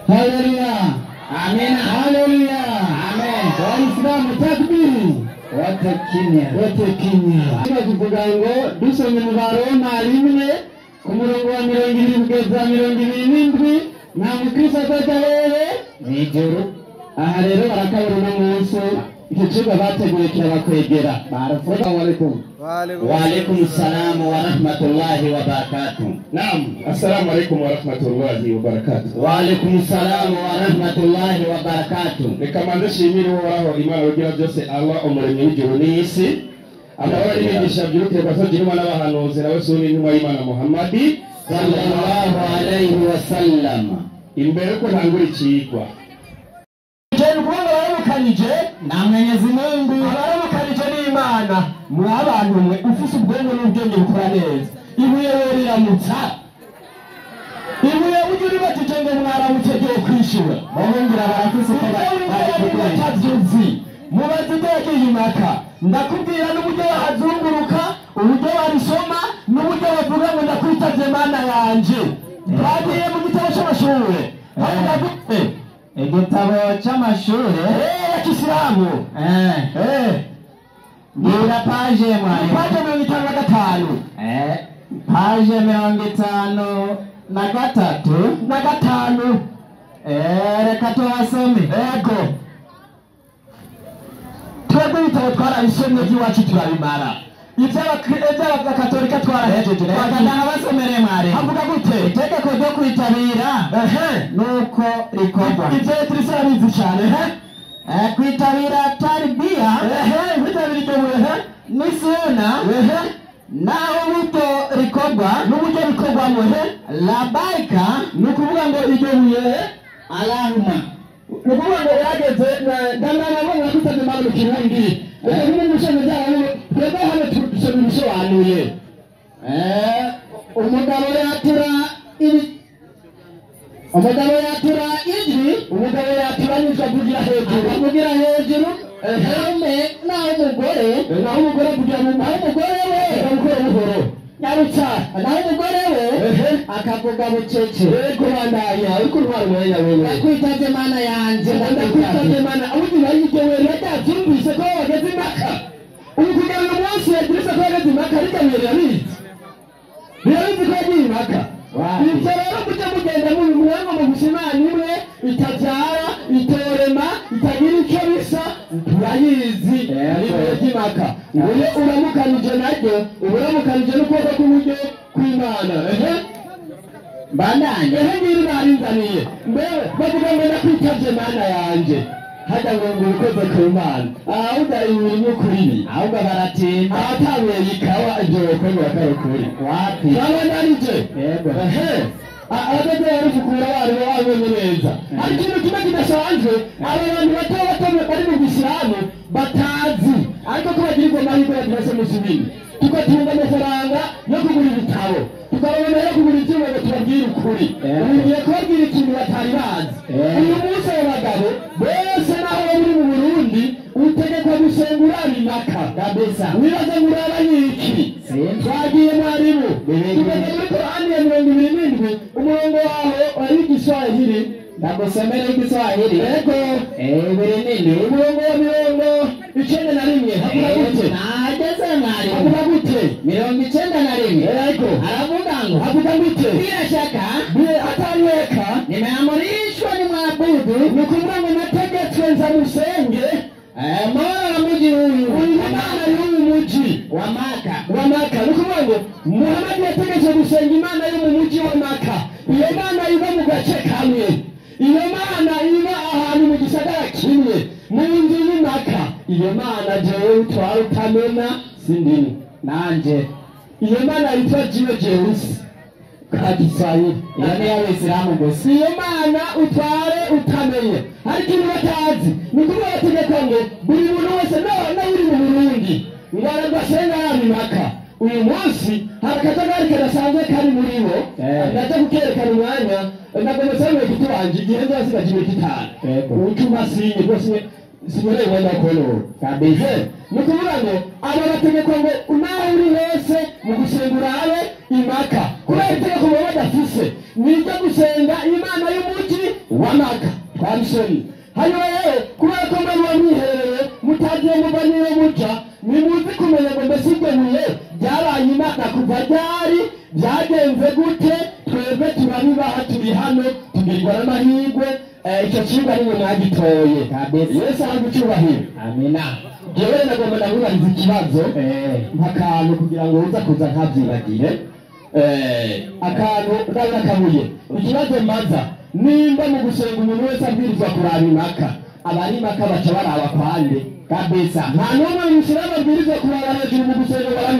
Haleluya. Amina. Haleluya. Amen. Waislamu takbiri. Wote kimya. Wote kimya. Tuvuga ngo dusomye mu Baroma 1 ku murongo wa 20 kugeza 27 nta mukristo atajya hehe mw'ijuru. Aha rero barakabura uno munsi iki kigo bateguye kirabakwegera. Assalamu alaikum. Wa alaikum salam wa rahmatullahi wa barakatuh. Naam, assalamu alaikum wa rahmatullahi wa barakatuh. Wa alaikum salam wa rahmatullahi wa barakatuh. Reka manze shimire Uhoraho Imana rugira byose, Allah umuremyi w'ijuru n'isi. Amahoro n'imigisha byuruke basoje Imana n'abahanuzi nawe suni intumwa y'Imana Muhammadi sallallahu alayhi wa sallam. Imbere ko ntangura ikigwa na Mwenyezi Mungu abaramukanije n'Imana mu abantu mwe ufise ubwonko n'ubwenge bukora neza ibuye riramutsa ibuye ujye uribatije ngo mwaramutse giye kwishura bahungira barafise ko batavyuzi mubaze ibyo yagiye impaka ndakubwira n'uburyo bahazunguruka uburyo barisoma n'uburyo bavuga ngo ndakwitavye Mana yanje. Bagiye mu gitabo c'amashure bavuga gute? Igitabo c'amashure ya Kisilamu ngira paje mwarimu paje 55 paje 53 na gatanu reka tuhasome. Ego twebwe ibitabo twarabisomye by'iwacu turabimara iby'abakatolika twarahejeje. Reka ndabasomere mwarimu. Havuga gute? Itegeko ryo kwitabira nuko rikorwa. Ibyo Idrisa arabizi cyane. Kwitabira tarbia kwitabira iryo buye ni suna naho uburyo rikorwa n'uburyo bikorwamo labaika ni ukuvuga ngo iryo buye alahuma ni ukuvuga ngo yageze ndamana ngo mwakwitavye Imana mu Kirundi reka kumwe n'ibishono byabo twebwe hano dusoma ibisobanuye. Umugabo yatura umugabo yatura ijwi umugabo yatura n'ijwi avugira hejuru avugira hejuru naho umugore naho umugore avugira mu naho umugore we buhoro buhoro nyarutsa naho umugore we akavuga bucece. Yego bandanya ariko urwara umwanya wewe. Ndakwitavye Mana yanje ndakwitavye Mana ubundi bayiryo wewe yatavyumvise ko bageze impaka ubu kugira ngo umunsi Idrisa ko yageze impaka ariko birabizi birabizi ko yagiye impaka. Ibyo rero mujye mugenda mubimwanga mu gusa Imana imwe itabyara itorema itagira icyo bisa turayizi ibuye ry'impaka. Uyo uramukanije naryo uburamukanije n'ukuboko kw'iburyo kw'Imana. Bandanye ngiri barinzaniye mbewe bavuga ngo ndakwitavye Mana yanje hajya ngo ngo ukoze ku Mana ahubwo ibintu kuri ahubwo baratinda ahatanguye ikawa ibyo bakwemera ko ari ukuri wapi cyangwa narije. Yego abadodo barifukura abarimu babonye neza. Hari ikintu kimwe kidasanzwe aba bantu bato bato bari mu Bisilamu batazi ariko ko bagirirwa amahirwe baturase musubini tugatunga amafaranga yo kugura ibitabo tukarabona yo kugura ibyuma ngo tubabwire ukuri. Ugiye kubabwira ikintu batari bazi. Uyu munsi abo bagabo bose naho bari mu Burundi utegekwa gusenga uraba impaka kabisa. Wibaza ngo uraba iki? Twagiye mwarimu tugeze muri Korani ya 27 umurongo wawe wari Igiswahili. Ndagusomera Igiswahili. Yego 27 umurongo wa 91 havuga gute? Nageze mwarimu. Havuga gute? 91. Yego aravuga ngo havuga gute? Bila shaka ataweka nimeamrishwa nimwabudu ni ukuvuga ngo nategetswe nza musenge Mola wa mji huyu uyu Imana y'uyu mji wa Maka wa Maka. Ni ukuvuga ngo Muhammad yategetswe gusenga Imana yo mu mji wa Maka. Iyo Mana iba mu gace kamwe, iyo Mana iba ahantu mu gisagara kimwe mu nzu y'Imaka. Iyo Mana jewe utwara utamena sindini nanje. Iyo Mana yitwa jiwe jeusi kagiswahili iyo ni y'Abayisilamu gusa. Iyo Mana utware utamenye. Hari ikintu batazi ni ukuvuga bategeka ngo buri muntu wese nawe uri mu Burundi ngo arasenga yaba impaka. Uyu munsi hari akajagari kadasanzwe kari muri bo ndaza kukerekana umwanya nagomba nsanga kutubanje igihe nzasigaje iminota 5 utuma sinye rwose sinyoreye wenda kubona kabisa. Ni ukuvuga ngo aba bategekwa ngo nawe uri wese mu gusenga urabe impaka kubera itegeko baba badafise ni iryo gusenga Imana y'umuji wa Maka twabisomye. Hanyuma rero kubera ko muba mwiherereye mutagiye muva niyo muja, ntimuzi kumenya ngo mbese iryo buye ryabaye Imana kuva ryari, byagenze gute? Twebwe turabibaha, turi hano tugirirwa n'amahirwe. Icyo cigwa nimwe mwagitoye. Yesu ahabwe icyubahiro. Amina. Jewe nagomba ndakubariza ikibazo akantu kugira ngo uza kuza ntabyibagire. Akantu ndabona kabuye. Ikibazo mbaza, nimba mu gusenga umuntu wese abwirizwa kuraba impaka, abari impaka baca baraba kwande Kabisa. Nta n'umwe mwisilamu abwirizwa kuraba hejuru mu gusenga baraba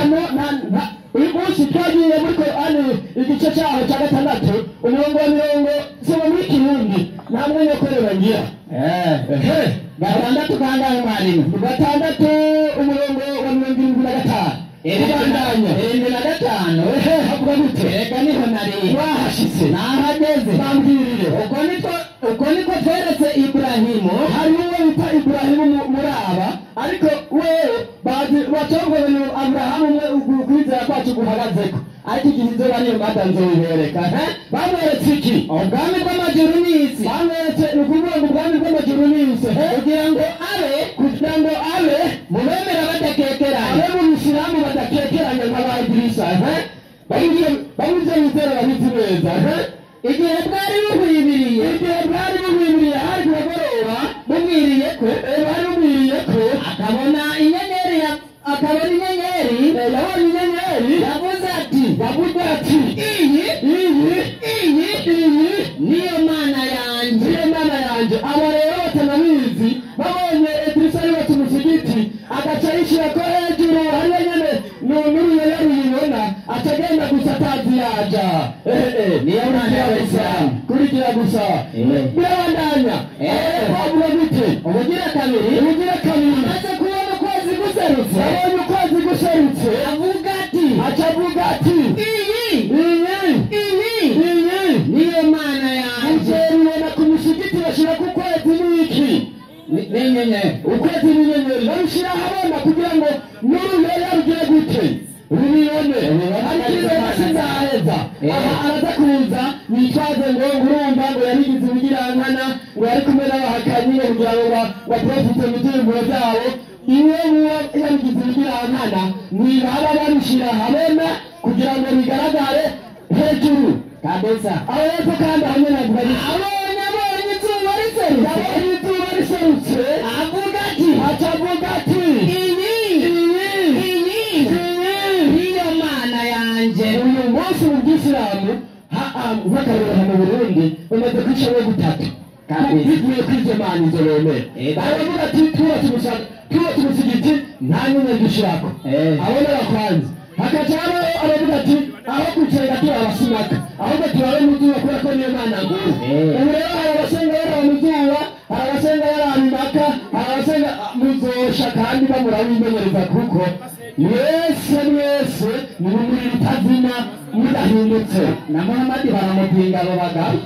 Imana. Uyu munsi twagiye muri Korani igice cyaho cya 6 umurongo wa 40 soma muri Kirundi, nta mwanya wo kureba ngira. 6 kangahe mwarimu? 6 umurongo wa 75. Kubandanya 75. Havuga gute? Reka niho nari wahashitse, nahageze. Bambwirire. Uko niko tweretse Ibrahimu. Hari uwo bita Ibrahimu muri aba, ariko wewe batobwa ngo Abrahamu umwe ukwizera kwacu guhagazeko, ariko igihe izoba niyo mada nzobibereka. Bamweretse iki? Ubwami bw'amajuru n'isi. Bamweretse, ni ukuvuga ngo ubwami bw'amajuru n'isi, kugira ngo abe, kugira ngo abe mu bemera badakekeranye, abe mu bisilamu badakekeranye nka ba Idirisa. Bamwe bizera babizi neza. Igihe bwari buhwibiriye, igihe bwari buhwibiriye hari ku mugoroba, bumwiriye ko, bari bumwiriye ko, akabona inyenyeri, akabona inyenyeri, yabonye inyenyeri, yavuze ati, yavuze ati, iyi, iyi, iyi, iyi niyo mana yanjye, niyo mana yanjye. Aba rero batanabizi babonye Idirisa yubatse umusigiti, agaca yishyira ko hejuru hariya nyene n'uruyo yaruyibona, atagenda gusa atazi yaja. Niyo mana y'Abayisilamu. Kurikira gusa birabandanya. Bavuga gute? Ubugira kabiri, ubugira kabiri, amaze kubona ukwezi guserutse, abonye ukwezi guserutse, avuga ati, aca avuga ati, iyi, iyi, iyi, iyi niyo mana yanjye. Uzobibona ku musigiti bashyira ku kwezi n'iki? N'inyenyeri. Ukwezi n'inyenyeri babishyira ahabona kugira ngo n'uruyoya rugire gute? Rubibone. Ariko iyo sinzaheza aha araza kuza yitwaze ngo urumva ngo yarigize ibigirankana, ngo yari kumwe n'abahakanyi kugira ngo baprofite mu byiyumviro byabo. Iyo yabigize ibigirankana ntibaba babishyira ahabona kugira ngo bigaragare hejuru. Kabisa. Aho hepfo kandi hamwe na abonye, abonye izuba riserutse, abonye izuba riserutse, avuga ati, aca avuga ati, iyi, iyi, iyi, iyi niyo mana yanjye. Uyu munsi mu bwisilamu nk'akarorero mu Burundi bamaze kwicamo gutatu bivuye kuri izo mana izo bemera. Baravuga ati twubatse umusigiti nta nyenyeri dushirako. Abo ni abakwanzi. Hakaca habaho abavuga ati aho gusenga turabasimaka, ahubwo turabe mu zuba kubera ko niyo mana nkuru. Ubu rero hari abasenga baraba mu zuba, hari abasenga baraba impaka, hari abasenga muzosha kandi bamurabimenyereza, kuko mwese mwese ni mu muriro utazima mudahindutse. Na Muhammad baramupinga abo bagabo.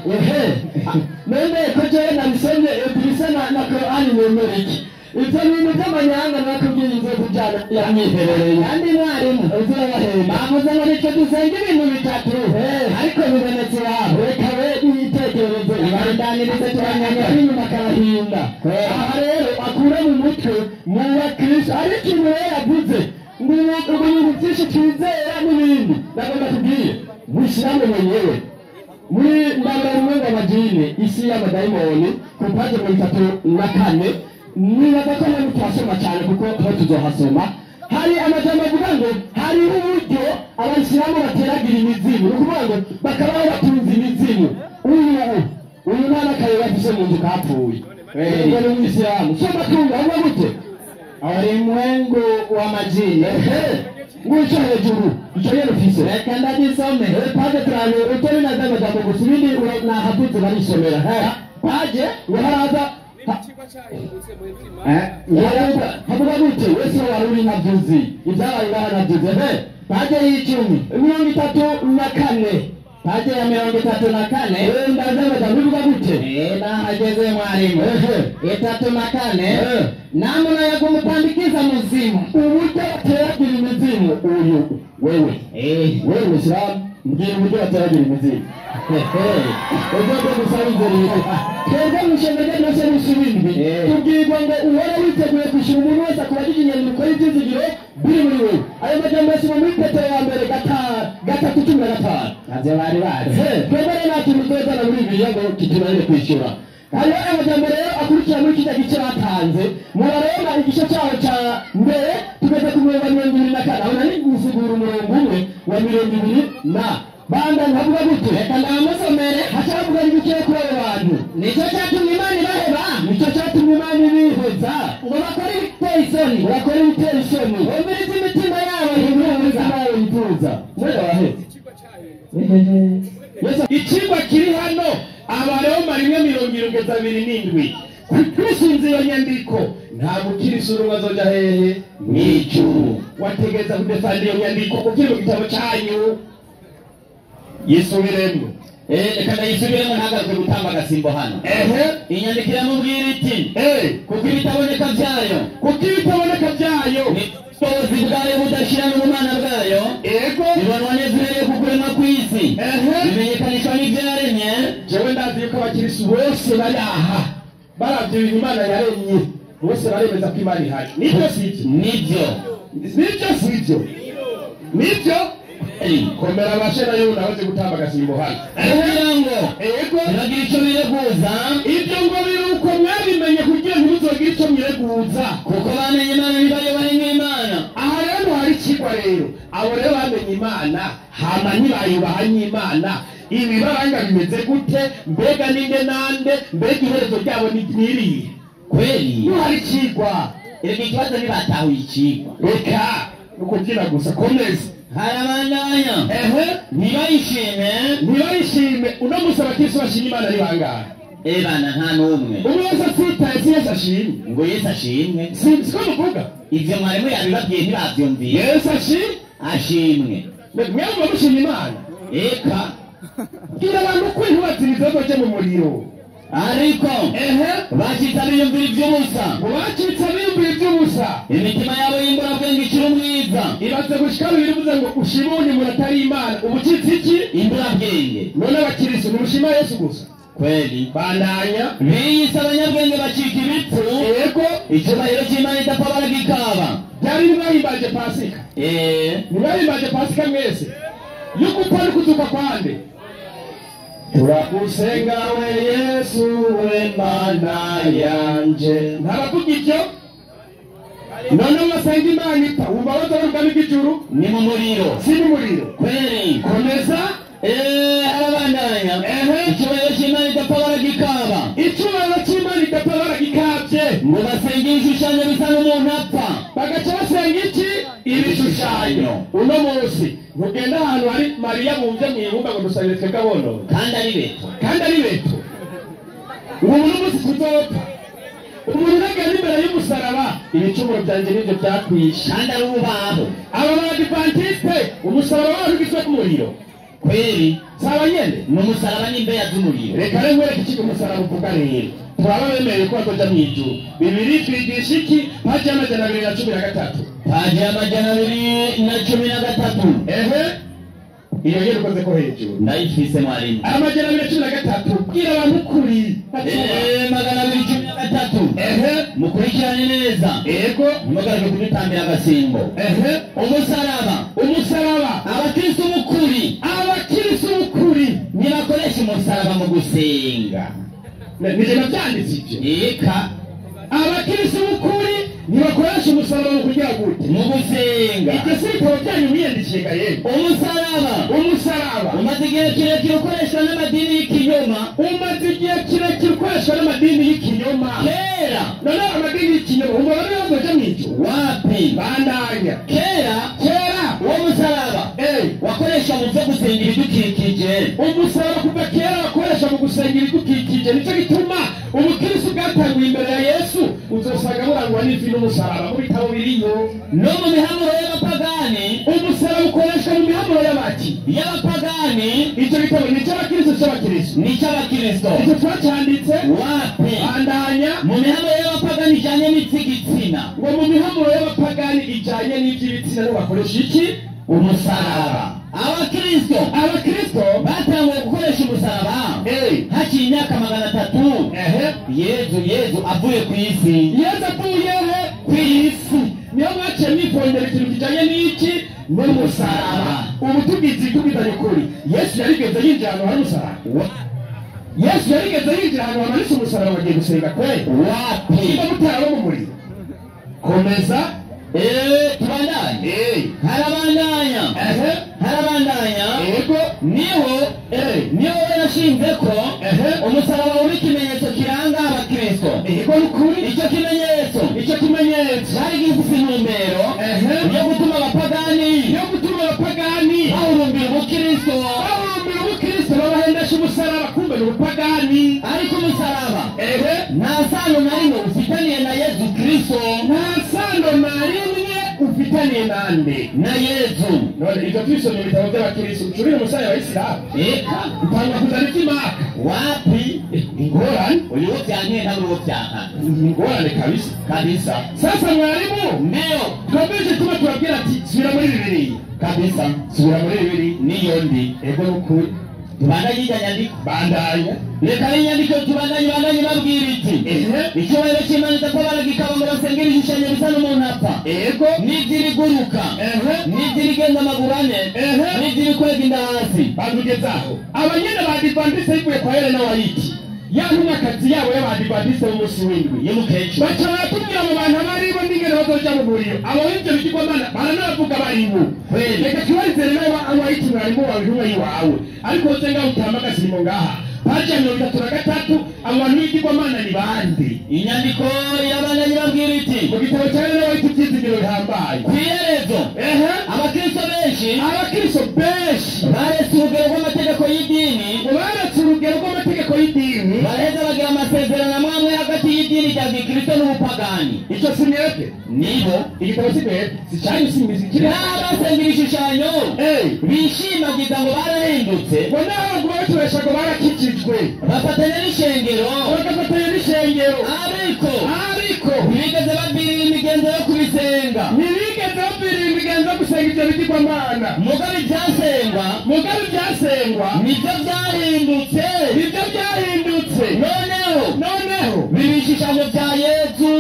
None ko jewe nabisomye Idirisa na Korani nemera iki? Ibyo bintu by'amanyanga nakubwiye inzego kujyana yamwiherereye. Kandi mwarimu uzirabahemba bavuze ngo nicyo dusenga ibintu bitatu, ariko bibonetse iwabo. Reka we n'ibitekerezo ibandanirize turanyanya inyuma karahinda. Aha rero akure mu mutwe mu bakristo hari ikintu rero yavuze ngo ibintu byinshi twizera n'ibindi. Ndagomba kubwire mwisilamu mwenyewe muri mbabara w'amajini isi y'amadayimoni ku paje 34. Nibaza ko hano tuhasoma cyane kuko aho tuzohasoma hari amajambo avuga ngo hariho uburyo abayisilamu bateragira imizimu, ni ukuvuga ngo bakabaho batunze imizimu. Uyu mwana akareba afise mu nzu kapfuye, ngo ni umwisilamu. Soma tunga avuga gute? Ulimwengu wa majini. Ngwico hejuru ico nyene ufise. Reka ndagisome. Paje turane utari na z'amajambo gusa, ibindi nahavuze barisomera. Paje ngo haraza havuga gute? Wese wari uri ntavyuzi ibyabaye ngaha ntavyuzi. Paje y'icumi 34. Paje ya 34. Ndazamajambo bivuga gute? Nahageze mwarimu. 34. Namna ya kumpandikiza muzimu. Uburyo bateragira imizimu uyu wewe wewe Muislamu Mbwira uburyo bateragira imizigo. Uzoze gusaba inzira. Twebwe mu ishengero ry'Adiventiste y'umunsi w'indwi tubwirwa ngo uhore witeguye kwishyura umuntu wese akubajije inyandiko y'ibyizigiro biri muri wewe. Ayo majambo yasoma muri Petero wa mbere 3:15. Ntabyo bari bazi. Twebwe rero nta kintu tuzozana muri Bibiliya ngo kitunanire kwishyura. Hariho amajambo rero akurikira muri kijya gice batanze. Murareba igice cyaho cya mbere tugeze ku murongo wa 24. Aho nari gusigura umurongo umwe wa 20 na banda nkavuga gute? Reka ndamusomere. Hacavuga ibike kuri abo bantu. Nicyo cyatumye Imana ibaheba. Nicyo cyatumye Imana ibiheza. Ngo bakore ibiteye isoni. Bakore ibiteye isoni. Bumvirize imitima yabo yifuza. Yifuza. Mwene waheze. Ikigwa kiri hano Abaroma 1:27. Kwisunze iyo nyandiko nta mukirisu n'umwe azoja hehe mw'ijuru. Wategeza kudefanda iyo nyandiko kugira mu gitabo cyanyu. Yisubiremo. Reka ndayisubiremo ntagaruke gutamba agasimbo hano. Inyandiko iramubwira iti kuko ibitaboneka byayo, kuko ibitaboneka byayo ubushobozi bwayo budashira n'ubumana bwayo, ego bibonwa neza uhereye ku kuremwa kw'isi, bimenyekanishwa n'ibyo yaremye. Jewe ndazi yuko abakirisu bose bari aha baravye ibintu Imana yaremye, bose baremeza ko Imana ihari. Nibyo sivyo? Nibyo. Nibyo sivyo? Nibyo. Komera abashe nayo nahoze gutamba agasimbo hano. Kugira ngo ego ntibagire icyo bireguza. Ibyo ngo biri uko mwabimenye kugira ngo ntibuzogire icyo mwireguza, kuko bamenye Imana ntibayobahe nk'Imana. Aha rero hari ikigwa rero. Abo rero bamenye Imana hama ntibayubaha nk'Imana. Ibibaranga bimeze gute? Mbega ninde nande? Mbega iherezo ryabo ni irihe? Kweli hari ikigwa. Erega ikibazo ntibatahuye ikigwa. Reka nukubyina gusa, komeza. Harabandanya. Ntibayishime. Ntibayishime. Uno munsi abakristo bashima Imana ari bangahe? Ebana nta n'umwe. Umwe wese asitaye si Yesu ashimwe. Ngo Yesu ashimwe. Siko muvuga? Ivyo mwarimu yabibabwiye ntibavyumviye. Yesu ashimwe. Ashimwe. Mwe muba mushima Imana? Eka. Bwira abantu ko ntibazirize baje mu muriro. Ariko bacitse biyumvira ivy'ubusa. Ngo bacitse biyumvira ivy'ubusa. Imitima yabo y'imburabwenge ikiri umwiza. Ibaze gushika bibiri bivuze ngo ushimuni umuntu atari Imana. Ubucitse iki? Imburabwenge. None abakirisu ntimushima Yesu gusa? Kweli. Bandanya. Biyise abanyabwenge bacika ibipfu. Ego. Icyubahiro cy'Imana idapfa baragikaba. Byari ntibahimbaje Pasika. Ntibahimbaje Pasika mwese. Yuko upfa no kuzuka kwande. Turagusenga we Yesu we Mana yanje. Ntabavuga ibyo? None basenga Imana ipfa, wumva baza ubwami bw'ijuru? Ni mu muriro. Si mu muriro. Kweli. Komeza. Arabandanya. Icyubahiro cy'Imana idapfa baragikaba. Icyubahiro cy'Imana idapfa baragikabye. Ngo basenge ibishushanyo bisa n'umuntu apfa. Bagaca basenga iki? Ibishushanyo. Uno munsi ntugenda ahantu hari Mariya bumvye mw'ibumba ngo dusabire twebwe abonone. Kandi ari beto. Kandi ari beto. Ubu uno munsi tuzopfa. Umuntu ntagenda imbere y'umusaraba, ibicumuro byanjye nibyo byakwishe. Kandi ari urubaho. Aba Badivantiste umusaraba wabo ugizwe n'umuriro. Kweli. Saba nyene. Ni umusaraba n'imbeya z'umuriro. Reka rero nkwereke iki umusaraba uvuga rero. Turaba bemeye ko bazoja mw'ijuru. Bibiliya itwigisha iki? Paji 213. Paji 213. Iyo nyene ukoze ko hejuru. Ndayifise mwarimu. 213. Bwira abantu ukuri. 213. Mukurikirane neza. Ego. Ntimugaruke kudutambira agasimbo. Umusaraba. Umusaraba. Abakristo b'ukuri. Abakristo b'ukuri ntibakoresha umusaraba mu gusenga. Nije navyanditse ivyo. Eka. Abakristo b'ukuri ntibakoresha umusaraba mu kugira gute? Mu gusenga. Ibyo si ibitabo byanyu mwiyandikiye ga yemwe. Umusaraba. Umusaraba. Umaze igihe kirekire ukoreshwa n'amadini y'ikinyoma. Umaze igihe kirekire ukoreshwa n'amadini y'ikinyoma. Kera. None amadini y'ikinyoma wumva bari bazoja mw'ijuru? Wapi? Bandanya. Kera. Kera. Uwo musaraba. Wakoresha mu byo gusenga ibidukikije. Umusaraba kuva kera wakoresha mu gusenga ibidukikije. Nicyo gituma ubukristo bwatanguye imbere ya Yesu uzosanga burangwa n'ifi n'umusaraba mu bitabo biriyo. No mu mihamuro y'abapagani. Umusaraba ukoreshwa mu mihamuro y'abaki? Y'abapagani. Icyo gitabo ni icy'abakristo cy'abakristo. Ni icy'abakristo. Icyo twacyanditse? Wapi? Bandanya. Mu mihamuro y'abapagani ijyanye n'iby'igitsina. Ngo mu mihamuro y'abapagani ijyanye n'iby'ibitsina no bakoresha iki? Umusaraba. Abakristo batanguye gukoresha umusaraba haciye imyaka 300 Yezu avuye ku isi. Yezu avuye he? Ku isi. Niyo mwaciye mwifondera ikintu kijanye n'iki? N'umusaraba. Ubu tugizanye ukuri, Yesu yarigeze yinjira ahantu hari umusaraba? Yesu yarigeze yinjira ahantu hamanitse umusaraba bagiye gusenga kweli? Wapi? Niba mutaraba mu muriro. Komeza. Tubandanye. Harabandanya. Harabandanya. Yego. Niho yarashinze ko umusaraba uba ikimenyetso kiranga abakristo. Yego n'ukuri. Icyo kimenyetso cyari gifite intumbero yo gutuma abapagani bahurumbira ubukristo. Babahendesha umusaraba, kumbe ni ubupagani. Ariko umusaraba nta sano na rimwe ufitaniye na Yezu Kristo. Nta sano na rimwe ufitaniye nande? Na Yezu. None ibyo tubisomye mu bitabo by'abakristo, ucurire umusaya wa Isilamu. Eka. Utanga kuzana iby'imaka. Wapi? Ingorane. Uyu wo byankiye ntabwo uwo byanka. Ingorane kabisa. Kabisa. Sasa mwarimu, ndio twabeje tuba turabwira ati subira muri Bibiliya. Kabisa. Subira muri Bibiliya. Niyo ndi. Ego n'ukuri. Tubandanye ijya nyandiko. Bandanya. Reka n'inyandiko tubandanye babwira iti icyubahiro cy'Imana ko baragikaba ngo basenge ibishushanyo bisa n'umuntu apfa. Ego. N'iby'ibiguruka. N'iby'ibigenda amaguru ane. N'iby'ibikwega inda hasi. Babigezaho. Abanyene ba Adventiste bivuye kwa Helena White. Ya ntumwakazi yabo y'Abadiventiste b'umunsi w'indwi. Y'umukecuru. Baca baratubwira mu bantu abaribo n'ingene bazoja mu muriro. Abo b'ivyo bigirwamana baranabavuga baribo. Reka tubarize rero White mwarimu wawe intumwa yiwawe. Ariko woze ngaho utamba agasirimo ngaha. Paji ya 33 abantu b'ibigirwamana ni bande? Inyandiko y'abana babwira iti mu gitabo cya Helena White ibyizigiro bihambaye. Ku iherezo abakristo benshi baretse urugero rw'amategeko y'idini. Baraheza bagira amasezerano amwe hagati y'idini rya gikristo n'ubupagani. Icyo si mwebwe? Nibo. Igitabo si mwebwe? Si cyanyu si imiziki? N'aho basenga ibishushanyo bishimagiza ngo barahindutse. Ngo n'aho baguma batubesha ngo barakijijwe. Bafatanya n'ishengero. Ariko ntibigeze babwirira imigenzo yo kubisenga. Ntibigeze babwirira imigenzo yo gusenga ibyo bigirwamana. Mugabo ibyasengwa nibyo byahindutse. Noneho biba ibishushanyo bya Yezu.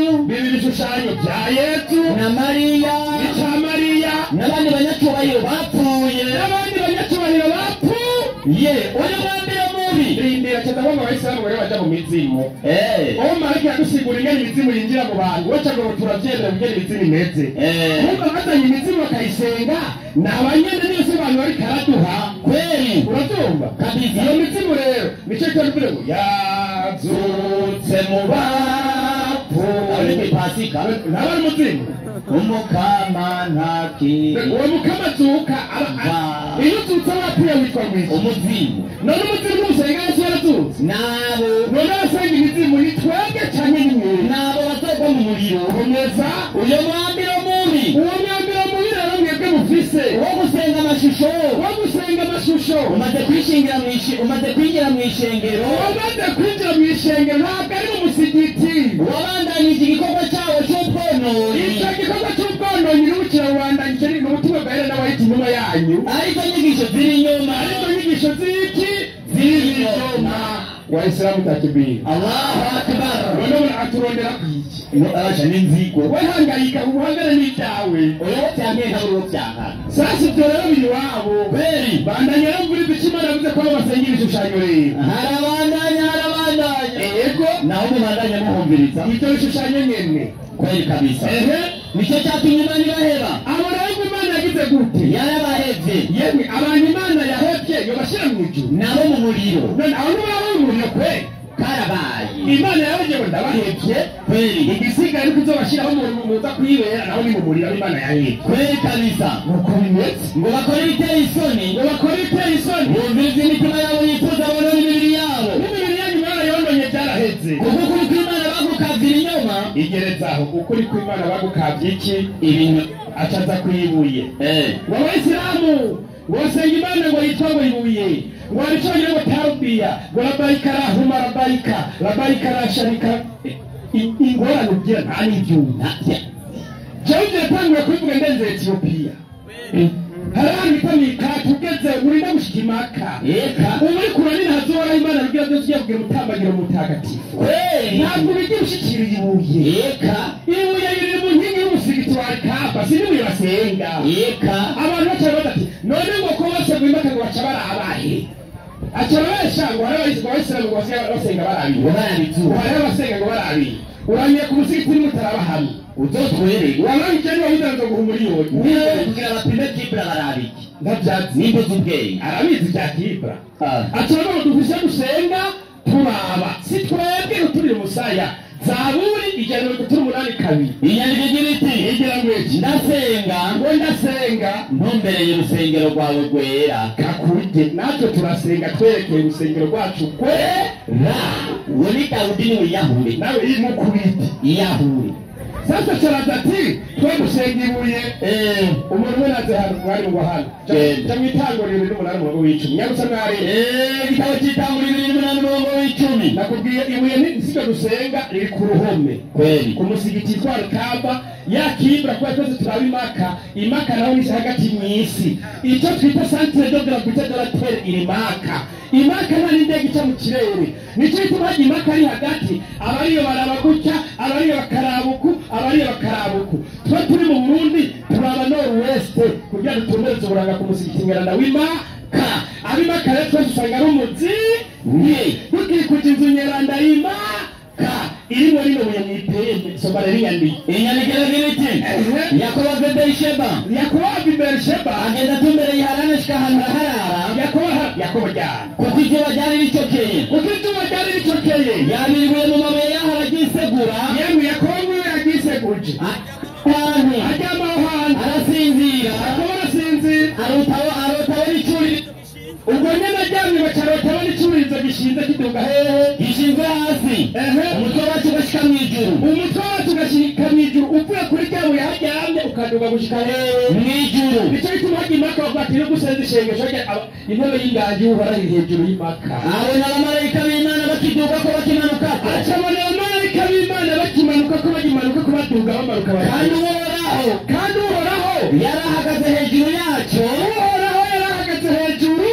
Na Mariya. N'abandi banyacyubahiro bapfuye. Ye uyu mwambiro mubi. Rindira cyane ngo abayisilamu bari baja mu mizimu. Uwo marayika yadusigura ingene imizimu yinjira mu bantu, waca ngo turavyemera ingene imizimu imeze. Kumva bazanye imizimu bakayisenga, ni abanyene niyo se abantu bari karaduha. Kweli. Uravyumva? Kabisa. Iyo mizimu rero nico cyo ngo yazutse mu bapfuye. Ari kw'Ipasika. Naba ari umuzimu. Umukama ntaki. Uwo mukama azuka iyo uzutse wapfuye witwa ngwiki? Umuzimu. None umuzimu n'usenga Yesu yarazutse? Nabo. None abasenga imizimu ni twebwe canke ni mwebwe? Nabo bazogwa mu muriro. Komeza. Uyo mwambiro mubi. Uwo mwambiro mubi rero mwebwe mufise. Wo gusenga amashusho. Umaze kwishingira umaze kwinjira mu ishengero. Umaze kwinjira mu ishengero ntabwo ari mu musigiti. Wabandanije igikorwa cyawo cy'ubwononyi. Icyo gikorwa cy'ubwononyi n'ubukirarwanda ni ubutumwa bwa Helena White inyuma yanyu. Ariko inyigisho ziri inyuma. Ariko inyigisho z'iki? Ziri inyuma. Waislamu takbir. Allahu akbar. None aturondera kwiki? Aje n'inzigo. We hangayika ubuhangane n'ibyawe. Oya byankiye ntabwo byanka. Sasa ibyo rero biri wabo. Kweli. Bandanya rero muri bikimana bivuze ko basenga ibishushanyo rero. Harabandanya. Yego. Naho mubandanya muhumviriza. Ibyo bishushanyo nyene. Kweli kabisa. Nicyo cyatumye Imana ibaheba. Abo rero Imana yagize gute? Yarabahevye. Yemwe abantu Imana yahevye yobashira mu ijuru. Nabo mu muriro. None abo nabo mu muriro kweli. Karabaye. Imana yarabahevye ngo ndabahevye. Kweli. Igisigaye ariko izobashiraho muza kwibera naho ni mu muriro Imana yahevye. Kweli kabisa. Nuko bimeze. Ngo bakore ibiteye isoni. Bumvirize imitima yabo yifuza bonone imibiri yabo. N'imibiri yanyu mwarayononye byaraheze. Kuko ukuri kw'Imana bagukavye ibinyoma. Igerezaho ukuri kw'Imana bagukavye iki? Ibinyoma. Acaza kwibuye. Ngo abayisilamu ngo Imana ngo yitwa ngo ibuye. Ngo aricyo ngo tarbiya, ngo labaika rahuma labaika, labaika la sharika. Ingorane ugira nta n'ivyuma. Jewe natanguye kubivuga ndenze Ethiopia. Hari ahantu bita mikati ugeze urinda gushika Imaka. Eka. Ubu uri kuranira hazora Imana rugira byose ugiye kugira umutambagiro mutagatifu. Kweli. Ntabwo bigira ushikiriye ibuye. Eka. Ibuye riri mu nkingi y'umusigiti wa Kaaba, si n'ibuye basenga. Eka. Abantu baca bavuga ati none ngo ko bose bimaka ngo baca barabahe. Aca babesha ngo hari abayisilamu ngo basenga barabiye. Ngo barabizuba. Hari abasenga ngo barabiye. Uramiye ku musigiti urimo utaraba hamwe. Uzotwereke. Wabaye icyo niba widanze guha umuriyoni. Niwe kugira bapime kibra barabiki. Ndabyatsi. Nimba uzi ubwenge. Arabizi bya kibra. Aca ngo dufise gusenga turaba. Si twebwe uturira umusaya. Zaburi 138:2. Inyandiko igira iti igira ngo iki? Ndasenga. Ngo ndasenga ntumbereye urusengero rwawe rwera. Kakurye natwe turasenga twerekeye urusengero rwacu rwera. Uwo ni Dawudi ni wiyahure. Nawe imukubite. Iyahure. Sasa sharaza ati twe gusenga ibuye. Umuntu we naze hano mwari ngo hano. Ja mwitango 28:10. Nyarutsa mwari. Igitabo cy'itanguriro 28:10. Nakubwiye ibuye ni sibyo gusenga riri ku ruhome. Kweli. Ku musigiti wa Kaaba ya kibra kwa twese turaba Imaka. Imaka naho ni hagati mu isi. Icyo twita centre de gravité de la terre iri Maka. Imaka nta n'indege ica mu kirere. Nicyo gituma Imaka ari hagati. Abariyo baraba gutya, abariyo bakarabuku, abariyo bakarabuku. Twe turi mu Burundi turaba nord west kugira dutumbereze uburanga ku musigiti ngeranda w'Imaka. Ab'Imaka rero twese usanga ari umuzi Ni. Dukikuje inzu nyeranda y'Imaka irimo rino buye mw'ipembe. Soma rero inyandiko. Inyandiko iragira iti Yakobo ava i Berisheba. Yakobo ava i Berisheba agenda atumbereye Harani ashika ahantu araharara. Yakobo ryana. Kuko izuba ryari ricokeye. Kuko izuba ryari ricokeye. Yabira ibuye mu mabuye yaho araryisegura. Yemwe Yakobo nguyu yaryiseguje. Ahantu. Aryama aho hantu. Arasinzira. Yakobo arasinzira. Arotaho n'icuri. Ubwo nyene aryamye baca arotaho n'icururizo gishinze kiduga hehe? Gishinzwe hasi. Umutwe wacu ugashika mw'ijuru. Umutwe wacu ugashika mw'ijuru. Uvuye kuri rya buye haryamye ukaduga gushika hehe? Mw'ijuru. Nico gituma hajya Imaka bavuga ati no gusenza ishengesho rya intebe y'inganji y'Uhoraho iri hejuru y'Imaka. Abona abamarayika b'Imana bakiduga ko bakimanuka ko. Acabona abamarayika b'Imana bakimanuka ko bakimanuka ko baduga bamanuka bajya. Kandi Uhoraho. Kandi Uhoraho. Yarahagaze hejuru yacyo. Uhoraho yarahagaze hejuru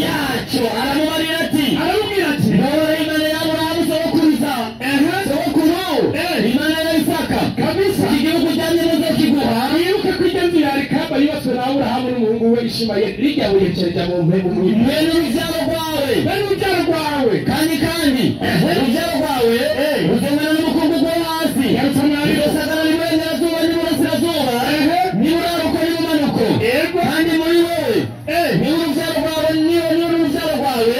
yacyo. Aramubarira ati. Aramubwira ati. Uhoraho Imana ya Aburahamu sogokuruza. Sogokuru. Imana ya Isaka. Kabisa. Iki gihugu ujyanye muzokiguha. Wibuke ko iryo nzu ya Rikaba yubatswe na Aburahamu n'umuhungu we Ishimayeli. Rirya buye rya mu mpemu mu ijuru. Mwene urubyaro rwawe. Mwene urubyaro rwawe. Kandi urubyaro rwawe ruzongana n'umukungugu wo hasi. Ruzosagara n'iburengerazuba n'iburasirazuba. N'iburaruko n'ibumanuko. Kandi muri wowe niwe urubyaro rwawe niwe urubyaro rwawe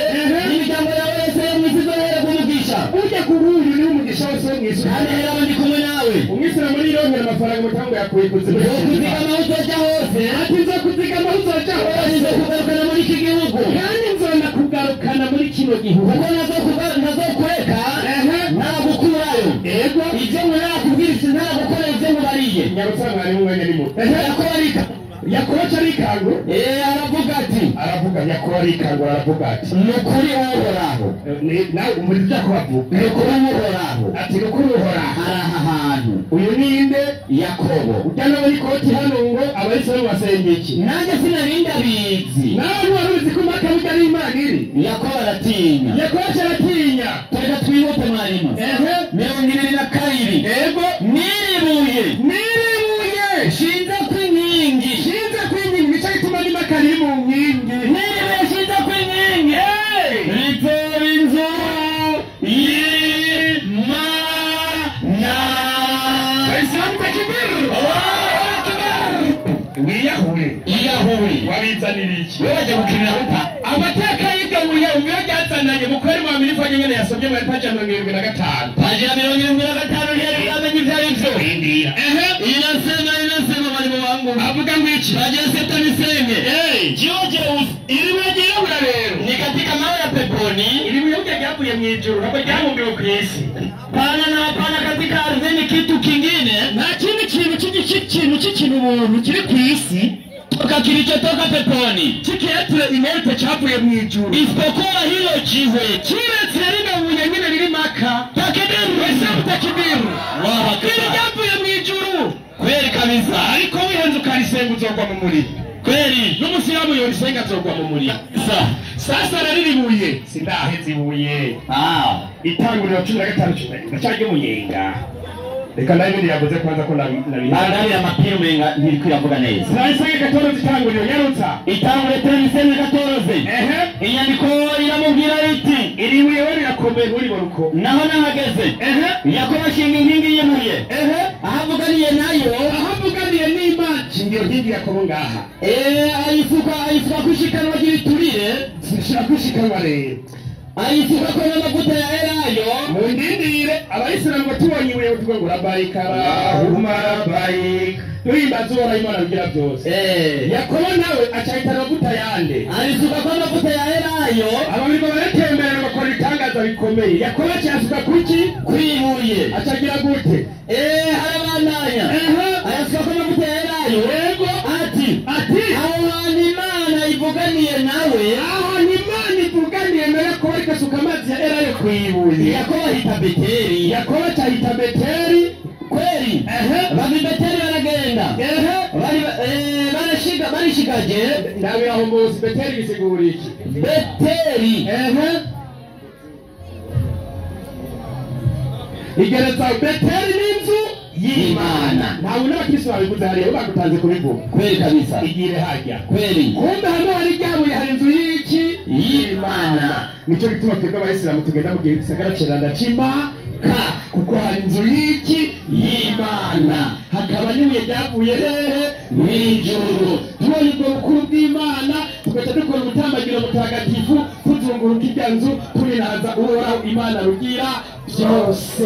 n'imiryango yawe yose yo mu isi izohererwa umugisha. Ujya ku ruyu niwe umugisha wose wo mu isi. Kandi rero ndi kumwe nawe. Umwisilamu nironkera amafaranga umutango yakuye ikuzimu. Nzokuzigama aho uzoja hose. Ati nzokuzigama aho uzoja hose. Kandi nzokugarukana muri iki gihugu. Kandi nzonakugarukana muri kino gihugu. Kuko ntazokureka ntagukurayo. Yego. Ibyo ntarakubwira ntaragukorera ibyo nkubariye. Nyarutsa mwari w'umwanya ni muto. Yakobo arika. Yakobo arikangura. Aravuga ati. Aravuga Yakobo arikangura aravuga ati. Ni ukuri Uhoraho. Nawe umuri ibyo avuga. Ni ukuri Uhoraho. Ati ni ukuri Uhoraho. Ari aha hantu. Uyu ni nde? Yakobo. Ujya nawe ikoti hano ngo abayisilamu basenga iki? Nanjye sinari ndabizi. Nawe wari uzi ko Maka burya ari Imana iri? Yakobo aratinya. Yakobo aratinya. Reka twihute mwarimu. 22. Yego. Niribuye. Niribuye. Nshinze ku inkingi. Nshinze ku inkingi. Nicyo gituma n'Imaka riri mu nkingi. Niribuye nshinze ku inkingi. Ritera inzu y'Imana. Bayisilamu takbir. Allahu akbar. Wiyahure. Iyahure. Wabizanira iki? Wewe wajya gukinira upa. Amateka y'ibyo buye ryazananye mukore mu Amerika nyene yasomye muri paji ya 75. Paji ya 75 ntiyari bwamenye ibyo ari byo. Inasema mwalimu wangu. Avuga ngo iki? Paji ya 6 niseme. Jiwe jeusi. Iri buye ryirabura rero. Ni katika mawe ya peponi. Iri buye ryavuye mu ijuru ntabwo ryabumbiwe ku isi. Pana na hapana katika ardhini kitu kingine. Nta kindi kintu cy'ikintu cy'ikintu ubuntu kiri ku isi. Toka kilichotoka peponi. Kikietire inerte cyavuye mu ijuru. Isipokuwa hilo jiwe. Kiretse rino buye nyine riri Maka. Takbiru. Wese takbiru. Allahu akbar. Ryavuye mu ijuru. Kweli kabisa. Ariko wihenze ukarisenga uzogwa mu muriro. Kweli. Kweli. N'umusilamu yorisenga azogwa mu muriro. Sasa rariribuye sindaheze ibuye. Itanguriro 15 ndacyaryo umunyenga. Reka nawe ibindi yavuze kwanza ko nabiha. Bandari amapira umenga ntiriko iravuga neza. Sinahise gatoroze itanguriro yarutsa. Itanguriro tenisene gatoroze. Inyandiko iramubwira iti iri buye we rirakomeye nturibona uko. Naho nahageze. Yakobo ashinga inkingi y'ibuye. Ahavuganiye nayo. Ahavuganiye n'Imana. Shinga iyo nkingi Yakobo ngaha. Ayisuka kushikanwa ry'ibiturire. Sishira kushikanwa rero. Ayisuka ko n'amavuta ya elayo. Mundindire abayisilamu tubonye ibuye tuvuga ngo rabayika rahuma rabayika. Duhimbaza Uhoraho Imana rugira byose. Yakobo nawe acahita amavuta yande. Ayisuka ko amavuta ya elayo. Ababirwa baratemberana bakora ibitangaza bikomeye. Yakobo acayasuka kuki? Kwibuye. Acagira gute? Harabandanya. Ayasuka ko amavuta ya elayo. Yego. Ati aho hantu Imana ivuganiye nawe. Aho Imana ivuganiye na Yakobo ikasuka amazi ya elayo kwibuye. Yakobo ahita Beteli. Yakobo acahita Beteli. Kweli. Bava i Beteli baragenda. Barashigaje. Ndabira munsi Beteli bisigura iki? Beteli. Igereza Beteli n'inzu y'Imana. Ntabwo n'abakristo babivuze hariya bagutanze kubivuga. Kweli kabisa. Igire hajya. Kweli. Kumbe hano hari ryabuye hari inzu y'iki? Y'Imana. Nicyo gituma twebwe abayisilamu tugenda mu gihe gisagara ceranda c'Imaka kuko hari inzu y'iki? Y'Imana. Hakaba n'ibuye ryavuye hehe? Mw'ijuru. Tubonye ubwo bukuru bw'Imana tugaca dukora umutambagiro mutagatifu tuzunguruka irya nzu turiraza Uhoraho Imana rugira byose.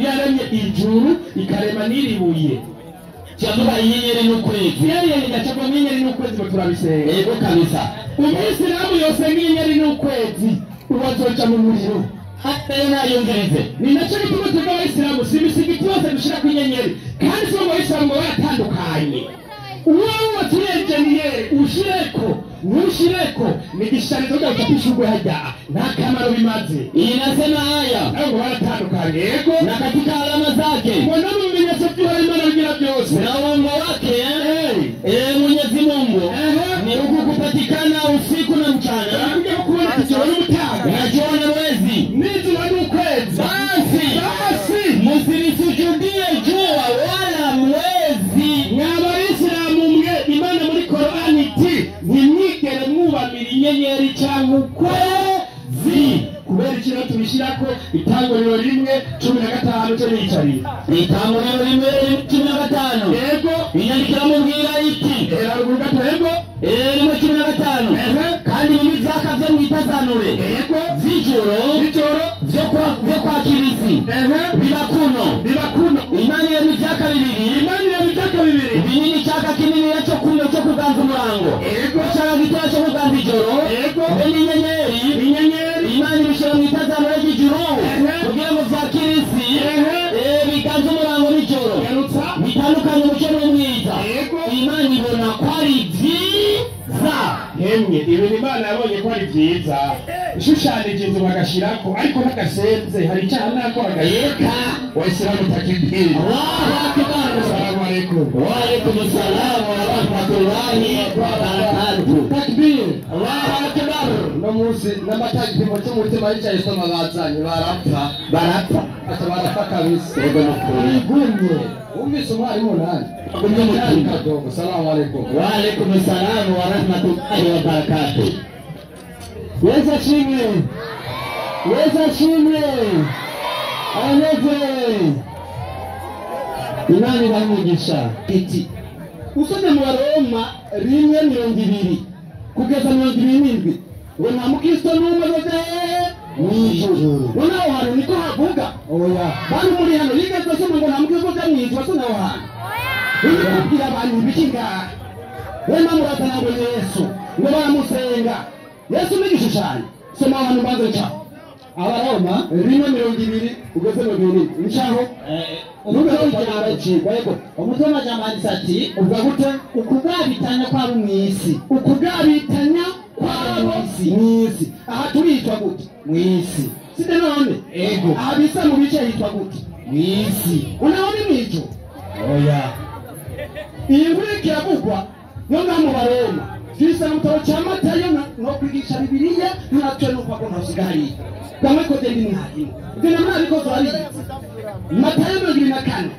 Yaremye ijuru ikarema n'iribuye. Cyavuga inyenyeri n'ukwezi. Inyenyeri gacagwa inyenyeri n'ukwezi ngo turabisenga. Yego kabisa. Umuyisilamu yosenga inyenyeri n'ukwezi ubazoca mu muriro. Hata nayumvirize. Ni nacyo gituma twebwe abayisilamu si imisigiti yose dushira ku inyenyeri kandi si mu bayisilamu ngo baratandukanye. Wowe waturiye enjeniyeri ushireko ntushireko ni igisharizo ugaca ishugwe hajya nta kamaro bimaze. Inasema haya ntabwo baratandukanye. Yego. Na katika alama zake ngo no mu bimenyetso by'Uhoraho Imana rugira byose na uongo wake Mwenyezi Mungu ni huku kupatikana usiku na mchana kuja kubona ijoro n'umutaga na jua na mwezi n'izuba n'ukwezi. Basi msilisujudie jua wala mwezi. Mwabayisilamu mwe Imana muri Korani iti ntimwigere mwubamira inyenyeri cyangwa ukwezi. Kubera iki rero tubishyirako itanguriro 1:15 cyo nicariye. Itanguriro 1:15. Yego. Inyandiko iramubwira iti era ruguru gato. Yego. 1:15. Kandi ibibi vyaka vyo mwitazanure. Yego. Z'ijoro vyo kwakira isi. Biba kuno. Imana irema ivyaka bibiri. Imana irema ivyaka bibiri. Binini caka kinini cyo kuno cyo kuganza umurango. Yego. Caka gitoya cyo kuganza ijoro. Yego. Be n'inyenyeri. Imana ibishira mwitazanure ry'ijuru kugira ngo vyakire isi biganze umurango n'ijoro bitandukanye umuco n'umwiza. Imana ibona ko ari vyiza. Hemye ibintu Imana yabonye ko ari vyiza ishushanije inzu bagashirako ariko ntagasenze hari icyaha nakora gayeka wayisilamu takibiri. Allahu akbar. Assalamu alaikum. Wa alaikum assalam wa rahmatullahi wa barakatuh. Takbir. Allahu akbar. No munsi n'amatagipimo cy'umutima yicaye soma bazanye barapfa. Barapfa. Ata barapfa kabisa. Yego nukuri. Igumye. Umvise umwarimu nani? Igumye mutima. Assalamu alaikum. Wa alaikum assalam wa rahmatullahi wa barakatuh. Yesu ashimwe. Yesu ashimwe. Anezerewe. Imana iramugisha iti usomye mu Baroma 1:20 kugeza 27 ngo nta mukristo n'umwe azoja mw'ijuru. None aho hantu niko havuga? Oya. Bantu muri hano yigeze asoma ngo nta mukristo azoja mw'ijuru, asoma aho hantu. Uri kubwira abantu ibiki ngaha? Wema murazana ngo Yesu, ngo baramusenga. Yesu ni igishushanyo. Soma aho hantu mbanze ncaho. Abaroma 1:20 ugeze 27. Ncaho. Umutwe w'amajambo handitse ati uvuga gute? Ukugabitanya kwabo mw'isi. Ukugabitanya kwabo mw'isi. Aha turitwa gute? Mw'isi. Sinde none? Ego. Aha bisa mu bice hitwa gute? Mw'isi. Unaona mw'ijuru? Oya. Iyi nkuru iravugwa yo ngaha mu Baroma. Kristo mu gitabo cya Matayo no kwigisha Bibiliya ntatwe nuko ko ntasigaye bamwe ko ndi mwarimu ibyo namwabikoze urabizi. Matayo 24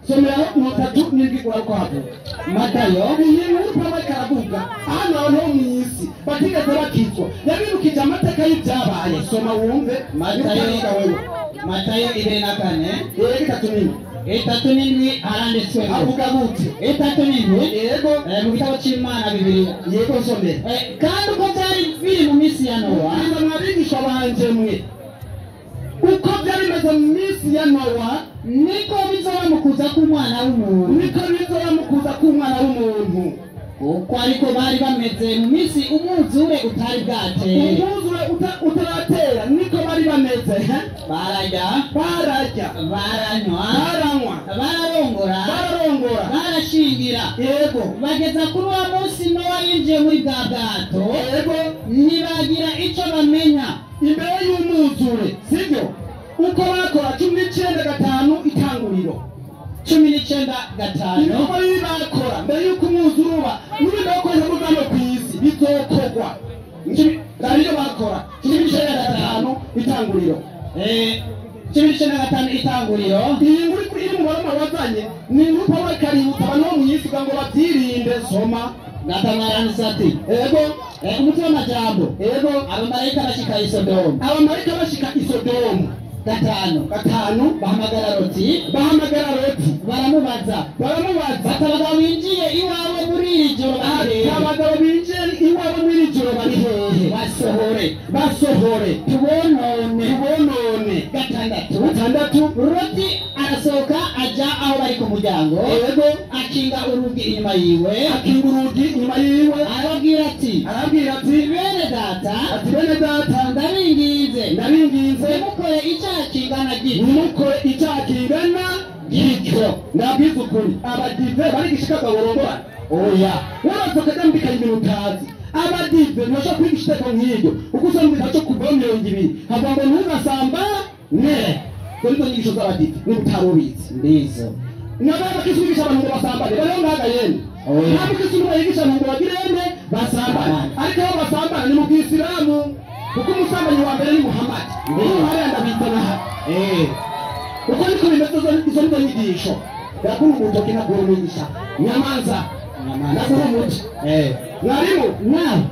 someraho 37 urako havuga. Matayo iyi nkuru Pawulo karavuga hano abantu bo mu isi batigeze bakizwa yabirukije amateka y'ibyabaye. Soma wumve. Matayo 24 37 37 haranditswe avuga gute? 37 yego mu gitabo cy'Imana Bibiliya. Yego somera. Kandi uko byari biri mu minsi ya Nowa, mwabigisha banje mwe, uko byari bimeze mu minsi ya Nowa niko bizoba mu kuza k'umwana w'umuntu. Niko bizoba mu kuza k'umwana w'umuntu. Uko ariko bari bameze mu minsi umwuzure utari bwatere. Umwuzure utaratera niko bari bameze. Bararya, bararya, baranywa, baranywa, bararongora, bararongora, barashingira. Yego. Bageza kuri wa munsi Nowa yinjiye muri bwa bwato. Yego. Ntibagira icyo bamenya imbere y'umwuzure, sibyo? Uko bakora 19:5 itanguriro. 19:5 uko bakora mbere y'uko umwuzure uba n'ibindi bakoresha hano ku isi bizokorwa. Nibyo bakora 19:5 itanguriro. 19:5 itanguriro. Iyi nkuru iri mu baroma wazanye ni inkuru Pawulo kaributsa abantu bo mu isi kugira ngo babyirinde. Soma. Gatanu ati yego. Umutwe w'amajambo. Yego. Abamarayika bashika i Sodomu. Abamarayika bashika i Sodomu. 5 bahamagara Loti. Bahamagara Loti baramubaza. Baramubaza bati abagabo binjiye iwawe muri iri joro bari hehe? Abagabo binjiye iwawe muri iri joro bari hehe? Basohore. Basohore tubonone. Tubonone. 6 Loti arasohoka aja aho bari ku muryango. Yego. Akinga urugi inyuma yiwe. Akinga urugi inyuma yiwe. Arababwira ati. Arababwira ati bene data. Ati bene data. Ndabinginze. Ndabinginze. Ntimukore icyaha kingana gityo. Ntimukore icyaha kingana gityo. Ndabwiza ukuri abadive bari gishika baborongora. Oya. Warasohoka ndambika ibintu utazi. Abadive ntibashobora kwigisha iteko nk'iryo. Uko usoma mu gitabo cyo kuva 20 havuga ngo ntugasamba ne. Dore izo nyigisho z'abadive niba utari ubizi. Ndizo. Nababa bakisubigisha abantu ngo basambane bariho ngaga yene. Nta mukristo n'umwe yigisha abantu ngo bagire ene basambane. Ariko aho basambana ni mu bwisilamu kuko umusambanyi wa mbere ni Muhammad. Niyo hariya ndabizana hano. Uko niko bimeze izo nizo nyigisho. Ndakura urutoki ntakura umwigisha. Nyamanza. Ndakura umuti. Mwarimu. Nawe.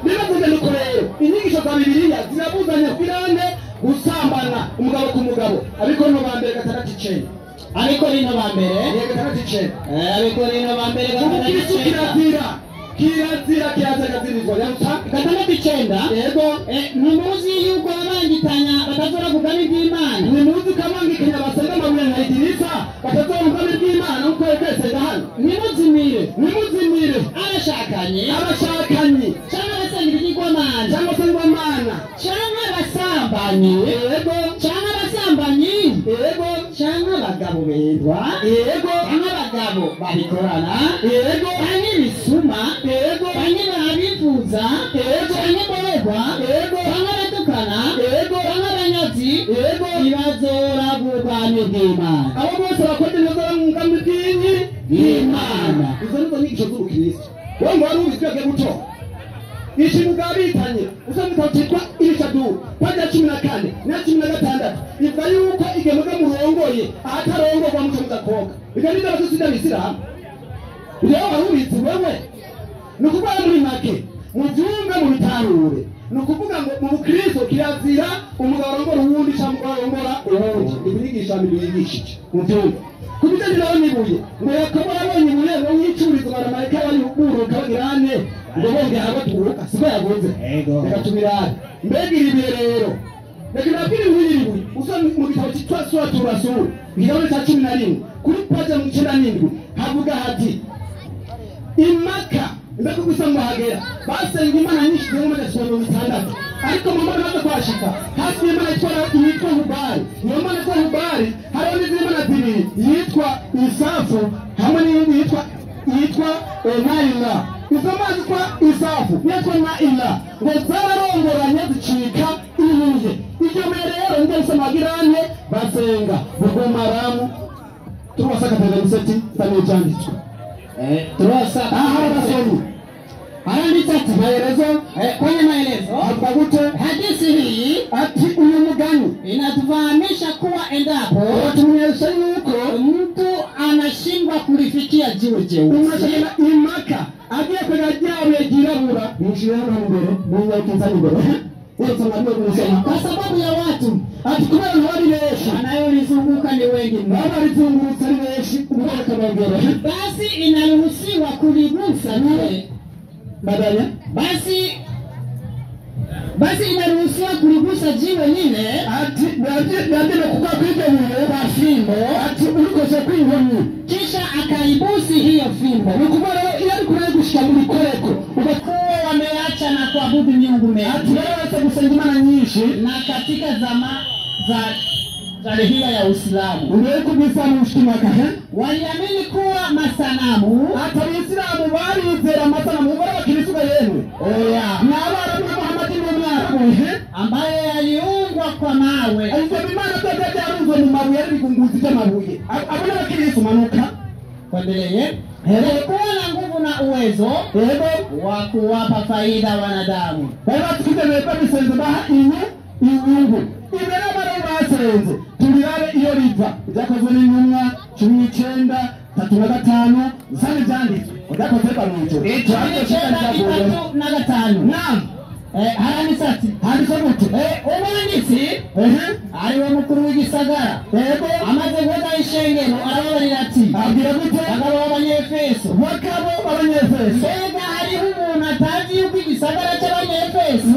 Bibavuze nuko rero inyigisho za Bibiliya zirabuzanya kwirande gusambana umugabo ku mugabo. Abikorino ba mbere 6:9. Abikorino ba mbere 6:9. Abikorino ba mbere 6:9. Kirazira. Kirazira kirazira yaruta 6:9. Yego. Ntimuzi yuko abangitanya batazora ubwami bw'Imana. Ntimuzi ko abangikanya basenga amabuye nka Idirisa batazora ubwami bw'Imana nkuko yerekeza hano. Ntimuzimire. Ntimuzimire. Abashakanye. Abashakanye. Cyangwa abasenga ibigirwamana. Cyangwa se ingomana. Cyangwa abasambanyi. Yego. Cyangwa abasambanyi. Yego. Cyangwa abagabo bendwa. Yego. Cyangwa abagabo babikorana. Yego. Cyangwa ibisuma. Yego. Cyangwa abifuza. Yego. Cyangwa imborerwa. Yego. Cyangwa abatukana. Yego. Cyangwa abanyazi. Yego. Ntibazora ubwami bw'Imana. Abo bose bakora ntibazora ubwami bw'Imana. Izo nizo nyigisho z'ubukristo. Wowe ngo wari ubizi ugiye gutora. Ikintu bwabitanye usanga igitabo cyitwa Irishadu paji ya 14 na 16 ivuga yuko igihe muga murongoye ahatarongorwa muco mudakoga. Ibyo ni byo abakristo n'abisilamu. Rero wari ubizi wewe. Ni ukuvuga muri make mubyumve mubitarure. Ni ukuvuga ngo mu bukristo kirazira umugabo arongora uwundi cyangwa umugore arongora uwundi. Ibigisha bibigishije mubyumve. Ku bijyanye nawe n'ibuye ngo Yakobo yabonye ibuye ngo yicurize abamarayika bari buruka bagirane ngo bongera baturuka siko yavuze. Reka tubirane. Mbega iri buye rero reka nabwire inkuru y'iri buye usoma mu gitabo cyitwa Suratu Rasul igabane cya 11 kuri paji ya 97 havuga hati imaka mbega gusa muhagera basenga imana nyinshi zirimo 660 ariko mu mana baza kwashika hasi imana yitwa Hubari. Iyo mana yitwa Hubari hariho n'izindi mana zibiri yitwa Isafu hamwe n'iyindi yitwa Naila. Izo mana zitwa Isafu n'iyitwa Naila ngo zararongoranye zicika ibuye. Iryo buye rero niryo risamagirane basenga bugumaramu turwasaka peveniseti samiye cyanditswe. Turwasaka aha basomyi Haranditse ati maelezo kwenye maelezo avuga gute? Hadithi hii ati uyu mugani inatufahamisha kuwa endapo uratumenyesha yuko mtu anashindwa kulifikia jiwe jeusi umashaka imaka agiye kwega ryabuye ryirabura mwishirana imbere mwinyakiza imbere kwa sababu ya watu ati kubera bari benshi wanayolizunguka ni wengi mno, baba ari benshi ubwo basi inaruhusiwa kuligusa lile badala basi inaruhusiwa kuligusa jiwe lile ati nabyo kuka kwibyo buye kwa fimbo ati urikose kw'inkoni kisha akaibusi hiyo fimbo. Ni ukuvuga rero iyo ari kureba gushika mu bikoreko ugakuwa wameacha na kuabudu miungu mengi ati baretse gusenga imana nyinshi na katika zama za jahiliya ya Uislamu mbere kubisa mushimaka waliamini kuwa masanamu ati Abayisilamu barizera amasanamu bari abakristo yemwe oya na abarabu na Muhammad n'umwarabu ambaye yaliungwa kwa mawe ivyo bimana byose byarunzwe mu mabuye ari bigunguzi by'amabuye abo n'abakristo manuka kuendelee kuwa na nguvu na uwezo wa kuwapa faida wanadamu. Bari bafite beba bisenze baha inyungu imbere y'abarabu basenze turirabe iyo riva ibyakozwe n'intumwa 19 35 zari byanditswe ibyakozwe bamwijoro 19:35 naam haranditse ati handitse gute umwanditsi ariwe mukuru w'igisagara yego amaze guheza ishengero arababarira ati abwira gute bagabo b'Abanyefeso bagabo b'Abanyefeso mbega hariho umuntu atazi yuko igisagara cy'Abanyefeso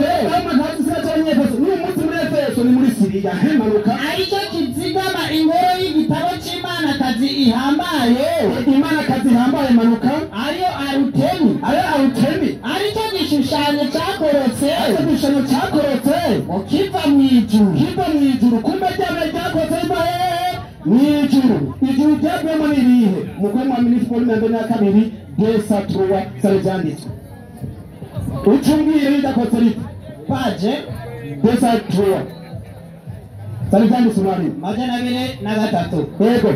n'uyu munsi muri Efeso ni muri Siriya hemanuka aricyo kizigama ingoro y'igitabo cy'Imanakazi ihambaye Imanakazi ihambaye manuka ariyo Arutemi ariyo Arutemi aricyo gishushanyo cyakorotse igishushanyo cyakorotse kiva mu ijuru kiva mu ijuru kumbe ryaba ryakorotse riva hehe mu ijuru ijuru ryavuyemo ni irihe mukuru wa minisitiri wa mbere na kabiri desa truwa sare byanditswe ucumbwire ridakorotse rite paje desa truwa sare byanditswe mwarimu 203 yego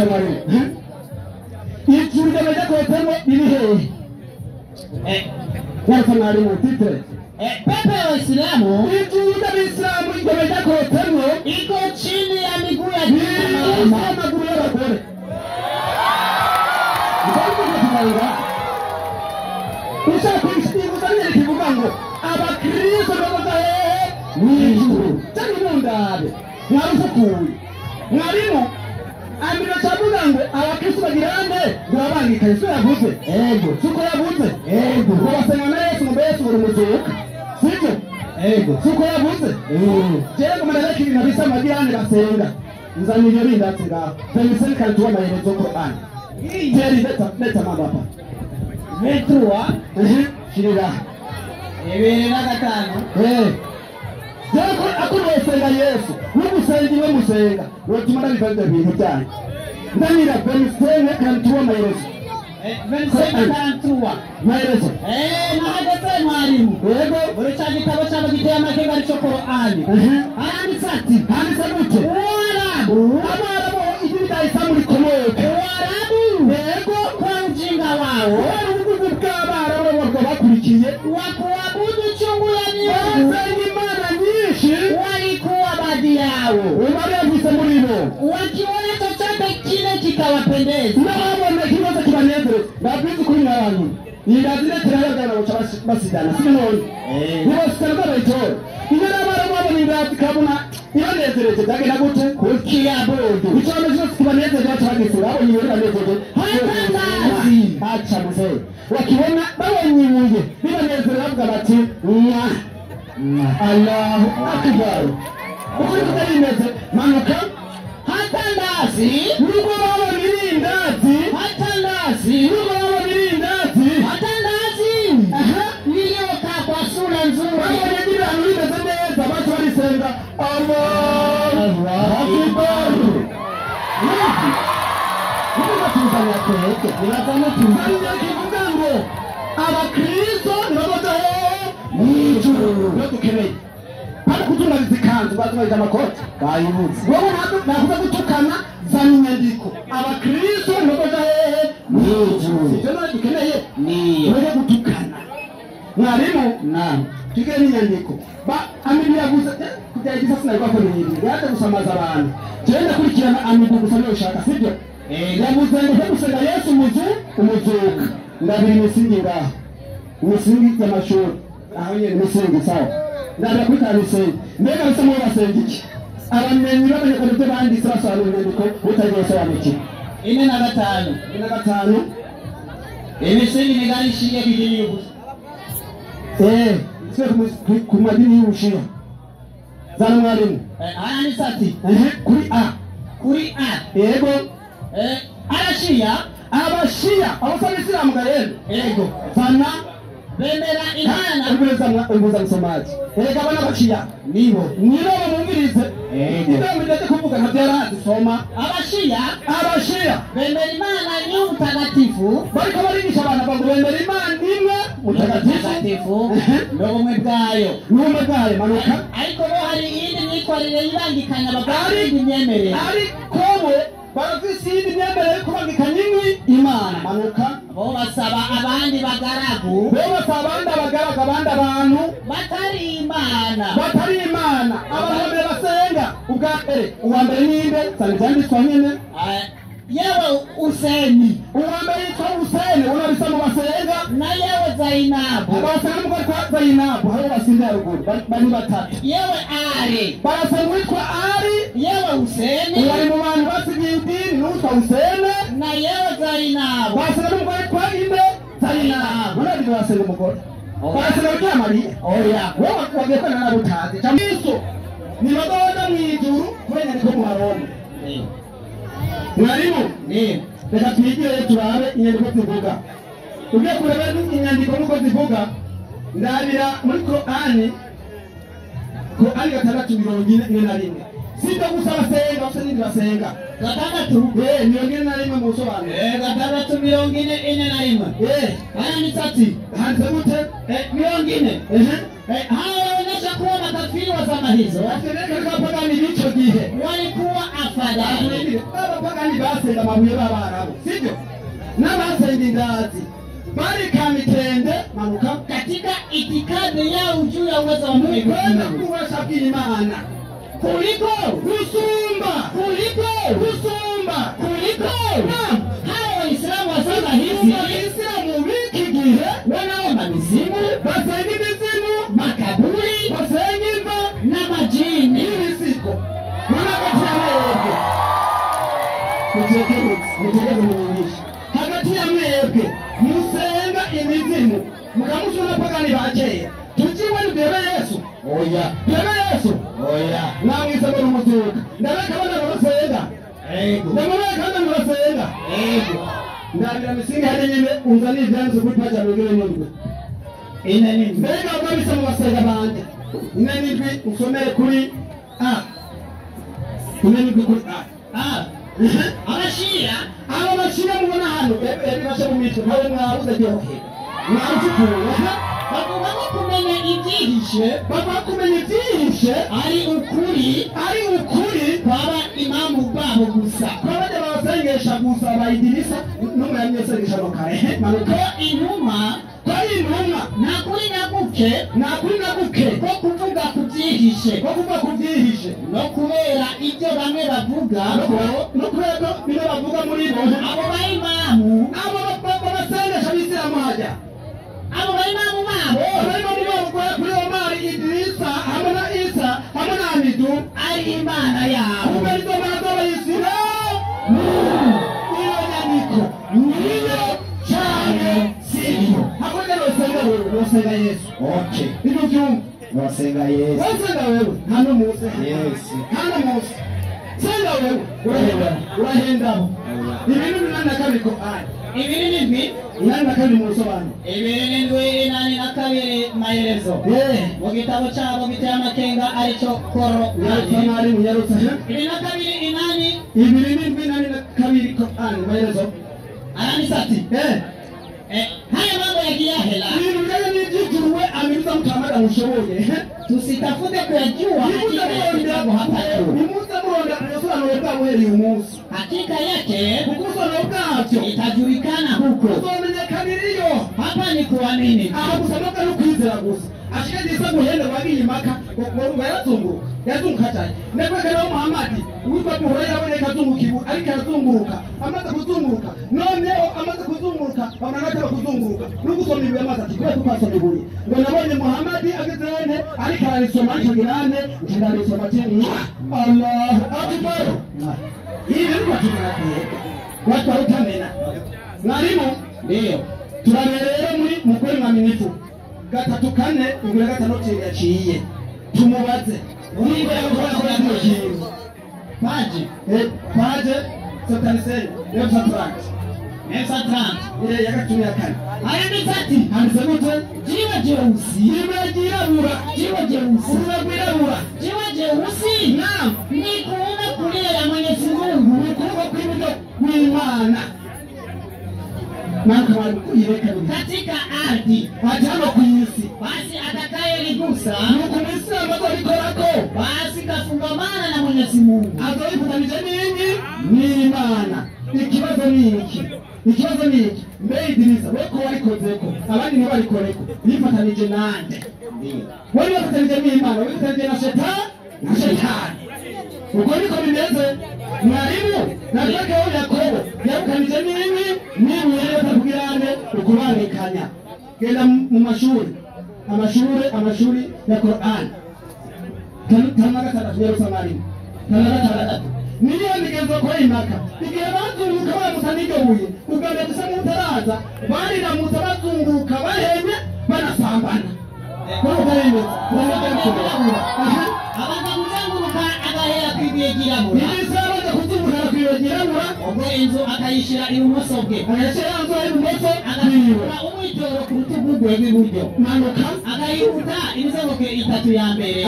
mwarimu ijuru ryaba ryakorotsemo riri hehe yarasa mwarimu titre Pepe ya Waislamu ijuru ry'Abayisilamu ryaba ryakorotsemo iko chini ya miguu ya amaguru y'abagore ushaka inguzanyo kivuga ngo abakristo babaga hehe mu ijuru cyangwa mundabe mwarufukuye mwarimu amira cyavuga ngo abakristo bagira nde ngo babangikaye siko yavuze ego siko yavuze ego ngo basenga na Yesu ngo Yesu uri muzuka sibyo ego siko yavuze jewe ngo manareka ibintu bisa amagirane basenga nzanira ibyo bindatse ngaho veniseni karituwa maelezo Qur'an teri leta mambo hapa vetua shirira 25 jewe akuri wosenga Yesu n'ugusenga iwe musenga wotuma ndabiva ibyo bintu byanyu ndanira veniseni karituwa maelezo veniseni karituwa maelezo nahageze mwarimu yego buri cya gitabo cyaba giteye amakenga aricyo Korani haranditse ati handitse gute Uwarabu Abarabu idini rya Isilamu rikomoka Uwarabu yego kwa ujinga wao kubera ubugugu bw'Abarabu babwo bakurikiye wa kuabudu chungu ya miungu basenga imana nyinshi walikuwa baadhi yao bari bavise muri bo wakiona chochote kile kikawapendeza n'ababona ikibazo kibanezereza babwiza ukuri mw'abantu ingazi tirayaga baca basigana sibyo none nibasigana babayitora iyo n'abarabu babona ingazi kabona ibanezereje byagenda gute kukiabudu icyo cyose kibanezereje baca bagisura babonye ibuye ribanezereje Hatangazi. aca mzee wakiona babonye ibuye ribanezereje bavuga bati mwa Allahu akbar uko niko bimeze manuka hatangazi nubwo babona irindazi hatangazi nubwo babona irindazi hatangazi iliyokaa kwa sura nzuri babonye n'ibintu bimeze neza baca barisenga Allahu akbar niba twebwe nibaza kivuga ngo abakristo nibabaza hehe mu ijuru niyo dukeneye hano kutunganyiriza ikanzu batunganyiriza amakoti bayibutse wowe nakuza gutukana zana inyandiko abakristo nibabaza hehe mu ijuru ibyo niyo dukeneye niyo niyo gutukana Mwarimu Naam. Twige n'inyandiko. Ba Amidu yavuze kugerageza sinarwa ko nihindi. Yaje gusamaza abantu. Genda kurikirana Amidu gusa niyo ushaka sibyo? Yavuze ngo gusenga Yesu umuzuka. Ndabiri imisingi ngaho. Imisingi y'amashuri. Aho nyene imisingi sawa. Ndabira kuri kamisingi. Mbega bisa mu basenga iki? Abamenyi bamenye ko ibyo banditse basobanura inyandiko butagiye gusobanukirwa. 4 na 5. 4 na 5. Imisingi migari ishingiye ku idini y'ubusa. Sio ku madini y'ubushiya. Zana mwarimu. Aranditse ati Kuri A. Kuri A. Yego. Abashiya. Abashiya abasaba isilamu gahendo. Yego. Zana bemera Imana. Umbuza msomaji. Erega abana bashiya nibo nibo bamwumvirize. Ibyo mbidaze kuvuga ntabyo yarazi soma. Abashiya Abashiya bemera Imana ni mutagatifu. Bariko barigisha abantu ngo bemera Imana imwe mutagatifu n'ubumwe bwayo. N'ubumwe bwayo manuka. Ariko bo hari iyindi myitwarire yibangikanya bakaba imyemerere. Ariko bo barafise iyindi myemerere yo kubangikanya imwe Imana manuka. Bo basaba abandi bagaragu. Bo basaba abandi abagaragu abandi abantu batari Imana. Batari Imana. Abantu mbere basenga ubwa mbere uwa mbere ninde? Sanga ibyanditswe nyene. Yewe Useni. Uwa mbere yitwa Useni unabisa mu basenga. Na yewe Zainabu. Basenga n'umugore kwa Zainabu hariho basinda haruguru bari batatu. Yewe Ari. Barasenga uwitwa Ari. Yewe Useni. Uwari mu bantu basigiye idini n'uwitwa Useni. Na yewe Zainabu. Basenga n'umugore kwa inde Zainabu. Unabisa basenga umugore. Basenga Bikira Mariya. Oya. Wowe wagiye kwena nabo utazi. Yesu ni badoda mu ijuru kubera inyandiko mu Baroma. Mwarimu reka twigire turabe inyandiko zivuga. Ugiye kureba inyandiko nk'uko zivuga ndabira muri Korani Korani 6:41. Sibyo gusa basenga bafite n'ibindi basenga. 6. 41 mu busobanuro. 6:41. Handitse ati handitse gute? 40. Hao waonyesha kuwa makafiri wa zama hizo abapagani b'ico gihe walikuwa afadhali. Abapagani basenga amabuye b'abarabu sibyo? N'abasenga indazi bari kamitende manuka katika itikadi yao juu ya uwezo wa Mungu kwenda kubasha bw'Imana kuliko gusumba kuliko gusumba kuliko. Hao Waislamu wa zama hizi Waislamu b'iki gihe wanaomba mizimu, basenga imizimu, makaburi, basenga imva na majini n'ibisigo. Hagati ya mwebwe mutegeze munyigishe. Hagati ya mwebwe musenga imizimu mukamusha n'abapagani ba kera tujiwe ndebe Yesu. Oya. Ndebe Yesu. Oya. Namwise ngo numuzuka. Ndabeka abana basenga. Yego. Ndamubeka abana basenga. Yego. Ndabira misingi hadi nyine unzaniye ivyanditswe kuri paji ya 47. 47. Mbega ubabisa mu basenga bande. 47 usomere kuri A. 47 kuri A. A. Abashiya aba bashiya mubona hano ebibashe mu mitwe ntawe mwabuze ryohe. Mwabuze bavuga ko kumenya ibyihishe bavuga kumenya ibyihishe ari ukuri ari ukuri kwaba imamu babo gusa kwabajya babasengesha gusa bayidirisa n'umwanya asengesha no kare ko intumwa ko ari intumwa nta kuri na guke nta kuri na guke ko kuvuga ku byihishe ko kuvuga ku byihishe no kubera ibyo bamwe bavuga no kubera ko bimwe bavuga muri bo abo bayimamu abo basengesha b'isilamu hajya abo bayimamu babo abayimamu babo kuri Omari Idrisa hamwe na Isa hamwe na Amidu ari Imana yabo kuko arizo mana z'abayisilamu. Iyo nyandiko niyo cyane sibyo hakurya basenga wewe basenga Yesu. Okay. Ibyo byumva basenga Yesu basenga wewe hano munsi Yesu hano munsi senga wewe urahenda urahenda 282 Korani 27 82 mu busobanuro 27 82 maelezo mu gitabo cyabo giteye amakenga aricyo Korani mwarimu yarutse 22 8 27 82 Korani maelezo aranditse ati haya mambo ya kiahela ibintu bijyanye n'iby'ijuru amiruza mutamada mushoboye tusitafute kuyajua hakika ya kitabu hapa juu nimuze muronda ubusobanuro bwabo uhereye umunsi hakika yake kuko ubusobanuro bwabyo itajulikana huko buzomenyekanira iyo hapa Hapa ni kuamini. Aha gusa nubwo ari ukwizera gusa. Ashikageza guhenda wagiye Maka ngo yarazunguruka. Yazunguka cyane. Ndakweka naho Muhammad witwa Buhura yaboneka azunguka ibu ariko arazunguruka. Amaze kuzunguruka. Noneho amaze kuzunguruka bamana kuzunguruka. No gusoma ibuye amaze ati kubera tukasoma ibuye. Ngo nabonye Muhammad ageze hene ariko ararisoma arikagirane ndarisoma ati Allahu Akbar. Ibi ni kwatunakuye. Watu utamena. Mwalimu ndio turaberera muri mukore mwaminifu. 3 4 5 yaciye. Tumubaze. Niba yakora kino kintu. Paje paje 77 930. 930. Ya gatatu ya kane. Aranditse ati handitse gute? Jiwe jeusi. Jiwe ryirabura. Jiwe jeusi. Uruba rwirabura. Jiwe jeusi. Naam. Ni kuume kulia ya Mwenyezi Mungu. Ni kuume kw'iburyo kw'Imana. Katika ardhi hano ku isi. Basi atakayeligusa nuko Muislamu azobikorako basi kafungamana na Mwenyezi Mungu. Azobifatanije n'inyi n'Imana. Ikibazo ni iki? Ikibazo ni iki? Mbe Idrisa we ko warikozeko abandi ntibarikoreko yifatanije nande? Wari wafatanije n'Imana, wifatanije na shetani na shetani. Uko niko bimeze. Mwalimu nataka wewe Yakobo yarukanije n'inyi n'ibuye batakugirane ukubanikanya. Genda mu mashuri amashuri ya Qur'an. 5 6 mwalimu. 5 6 niyo migenzo kwa Imaka. Igihe bazunguka baramutsa n'iryo buye uganda gusa n'utaraza bariramutsa bazunguka bahemye banasambana. Abanza kuzunguruka agahera kw'ibuye ryirabura. Abanza kuzunguruka kw'ibuye ryirabura. Ubwo inzu akayishira ibumoso bwe. Agashira inzu ibumoso agakura umwitero ku rutugu rwe rw'iburyo. Manuka agayihuta imizenguruko 3 ya mbere.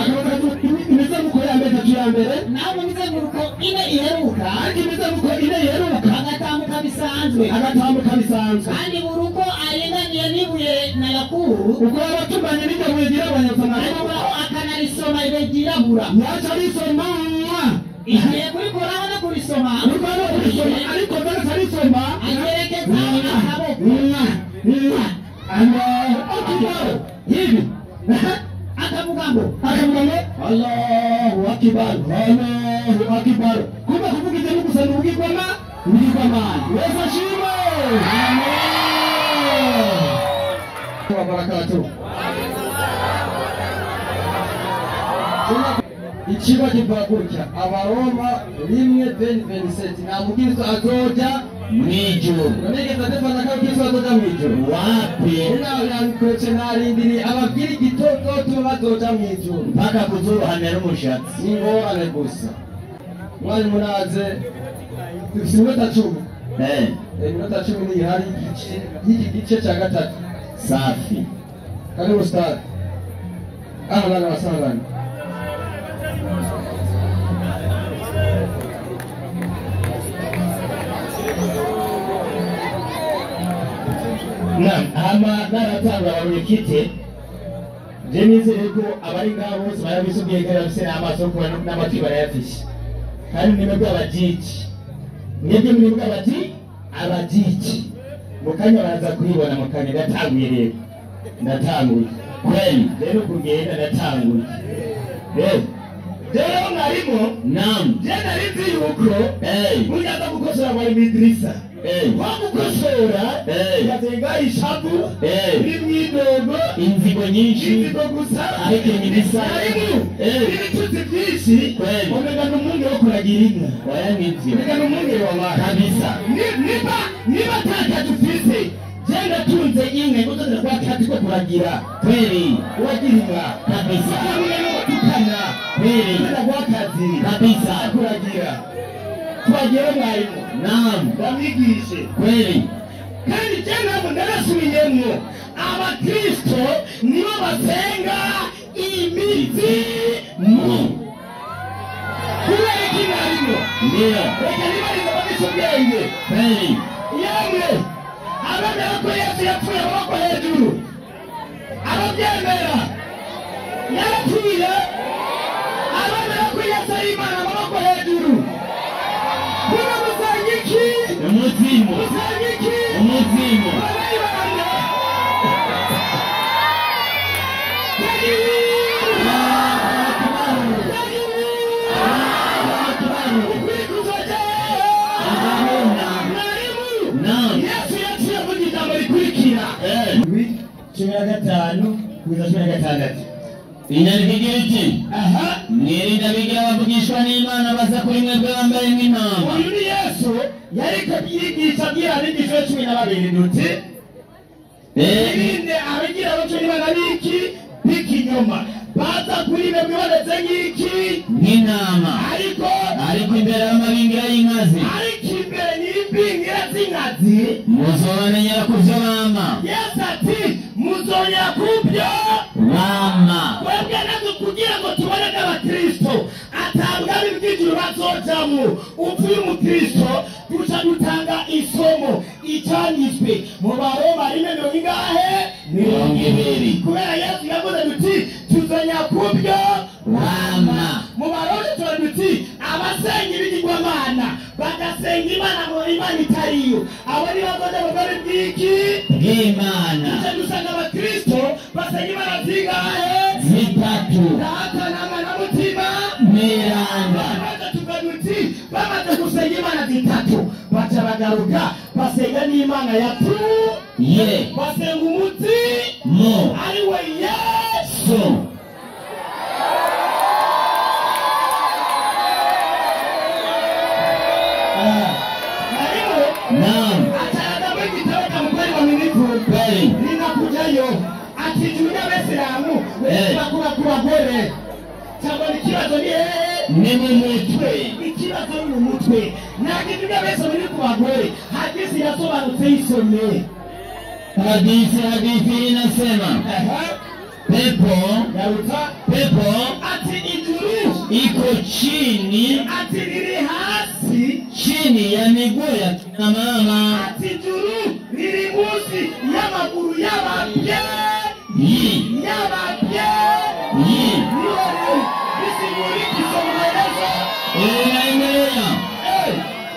Imizenguruko ya mbere 3 ya mbere. Naho mu mizenguruko 4 iheruka. Ariko imizenguruko 4 iheruka agatambuka bisanzwe. Agatambuka bisanzwe. Kandi buri uko aringaniye n'ibuye na Yakuru uko abatumanye n'iryo buye ryirabura arikoraho akanarisoma ibuye ryirabura. Yaca arisoma igiye kurikoraho no kurisoma. Ariko arisoma ayerekeza akaboko. Allahu Akbar. Hivi akavuga ngo Allahu Akbar, Allahu Akbar. Kumbe kuvuga ibyo gusa ni ubwigwama n'ubwigwamana. Yesu ashimwe. Amen. Wa barakatuh. Ikiba kivuga gutya Abaroma 1:27 nta mukristo azoja mw'ijuru. Nonegeza ndefana ko mukristo azoja mw'ijuru. Wapi? Nabikuretse narindiriye ababwira igitoto bazoja mw'ijuru mpaka kuzuruhamya n'umushatsi. Ni ingorane gusa. Mwari munaze dufise iminota 10. Iminota 10 ntihari y'iki gice cya gatatu. Safi. Karibu stade. Ahlan wa sahlan. Naam, hama naratanga abanyekite je nizere ko abari ngaho bose barabisubwiye kandi bafise n'amaso yo kubona n'amatwi barayafise. Kandi mwebwe abajiji, mwebwe mwebwe abajiji mu kanya baraza kuyibona mu kanya. Ndatanguye rero, ndatanguye kweli rero kugenda ndatanguye rero. Rero mwarimu, naam, je nari nzi yuko mujaza gukosora mwarimu Idrisa. Wamukosora yatenga ishavu rimwidogo inzigo nyinshi inzigo gusa ariko imirisa mwarimu ibitutsi byinshi omega n'umwungere wo kuragira inka. Oya nivyo. Omega n'umwungere wallahi kabisa. Niba atakazi ufise je ndatunze inka nguzanira kwa kazi ko kuragira kweli uragira inka kabisa. Tukana kweli kwa kazi kabisa kuragira. Twagera mwarimu. Naam, ndamwigishe kweli. Kandi je ntabwo ndarasubiyemwo abakristo nibo basenga imizimu. Kubera iki mwarimu? Ndio. Reka nibarize abafise ubwenge. Kweli. Yemwe abemera ko Yesu yapfuye amaboko hejuru, ababyemera yarapfuye, abemera ko Yesu ari Imana amaboko hejuru. Kuna musenga iki? Umuzimu. Musenga iki? Umuzimu. Barayibanda. 15 kugeza 16. Inyandiko igira iti: Aha, mwirinde abigira bavugishwa n'Imana baza kuri mwebwe bambaye nk'intama. Uyu ni Yesu yariko yigisha abwira abigishwa 12 duti: mwirinde abigira abaco n'Imana biki b'ikinyoma baza kuri mwebwe bameze nk'iki nk'intama, ariko imbere y'amabingira y'inkazi, ariko imbere y'imbingira z'inkazi muzobamenyera ku byo bama. Yesu ati muzongera ku byo bama. Twebwe natwe kugira ngo tubone n'abakristo atabwami bw'ijuru bazojamwo. Upfuye umukristo duca dutanga isomo icanditswe mu Baroma 1:20. Kubera Yesu yavuze duti tuzongera ku byo bama. Mu Baroma tuba duti abasenga ibigirwamana bagasenga Imana mu Imana itariyo, abo ni bazoja mu bwami bw'iki bw'Imana. Duca dusanga abakristo basenga Imana zingahe? Zitatu. Data na Mwana Mutima Mweranda. Baca tuvuga duti bamaze gusenga Imana zitatu baca bagaruka basenga n'Imana ya tu ye, basenga umuti mu ari we Yesu. So naam, ataraza igitabo cha mkweli mwaminifu kweli ninakujayo atijulia Waislamu bakura ku bagore cyangwa ikibazo ni hehe? Ni mu mutwe. Ikibazo ni mu mutwe. Ntagijulia Waislamu ku bagore. Hadithi yasobanutse isome. Hadithi inasema pepo Garuta pepo ati ijuru iko chini, ati riri hasi chini ya miguu ya kina mama, ati ijuru riri munsi y'amaguru y'ababyeyi y'ababyeyi. Bisigura ikisobanuro Inaendelea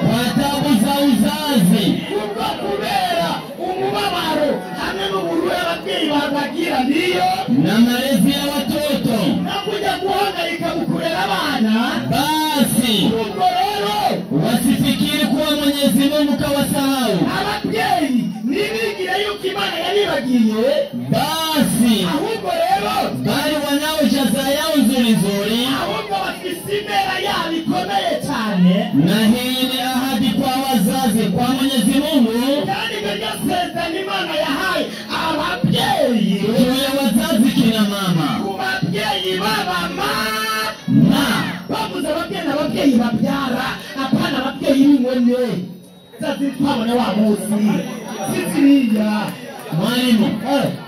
kwa tabu za uzazi, kubwo kubera umubabaro hamwe n'uburuhe ababyeyi babagira niyo na malezi ya watoto, no kujya guhangayika mu kurera abana. Basi ubwo rero wasifikiri kuwa Mwenyezi Mungu kawasahau. Ababyeyi ntibigire yuko Imana yabibagiye, basi ahubwo rero bali wanao jaza yao nzuri nzuri, ahubwo bafise impera yabo ikomeye cyane. Na hii ni ahadi kwa wazazi kwa Mwenyezi Mungu, kandi iryo sezerano Imana yahaye ababyeyi juu ya wazazi kina mama ku babyeyi b'abama na bavuze ababyeyi n'ababyeyi babyara, apana ababyeyi b'inkone zazitwabone wa munsi siziriya. Mwalimu,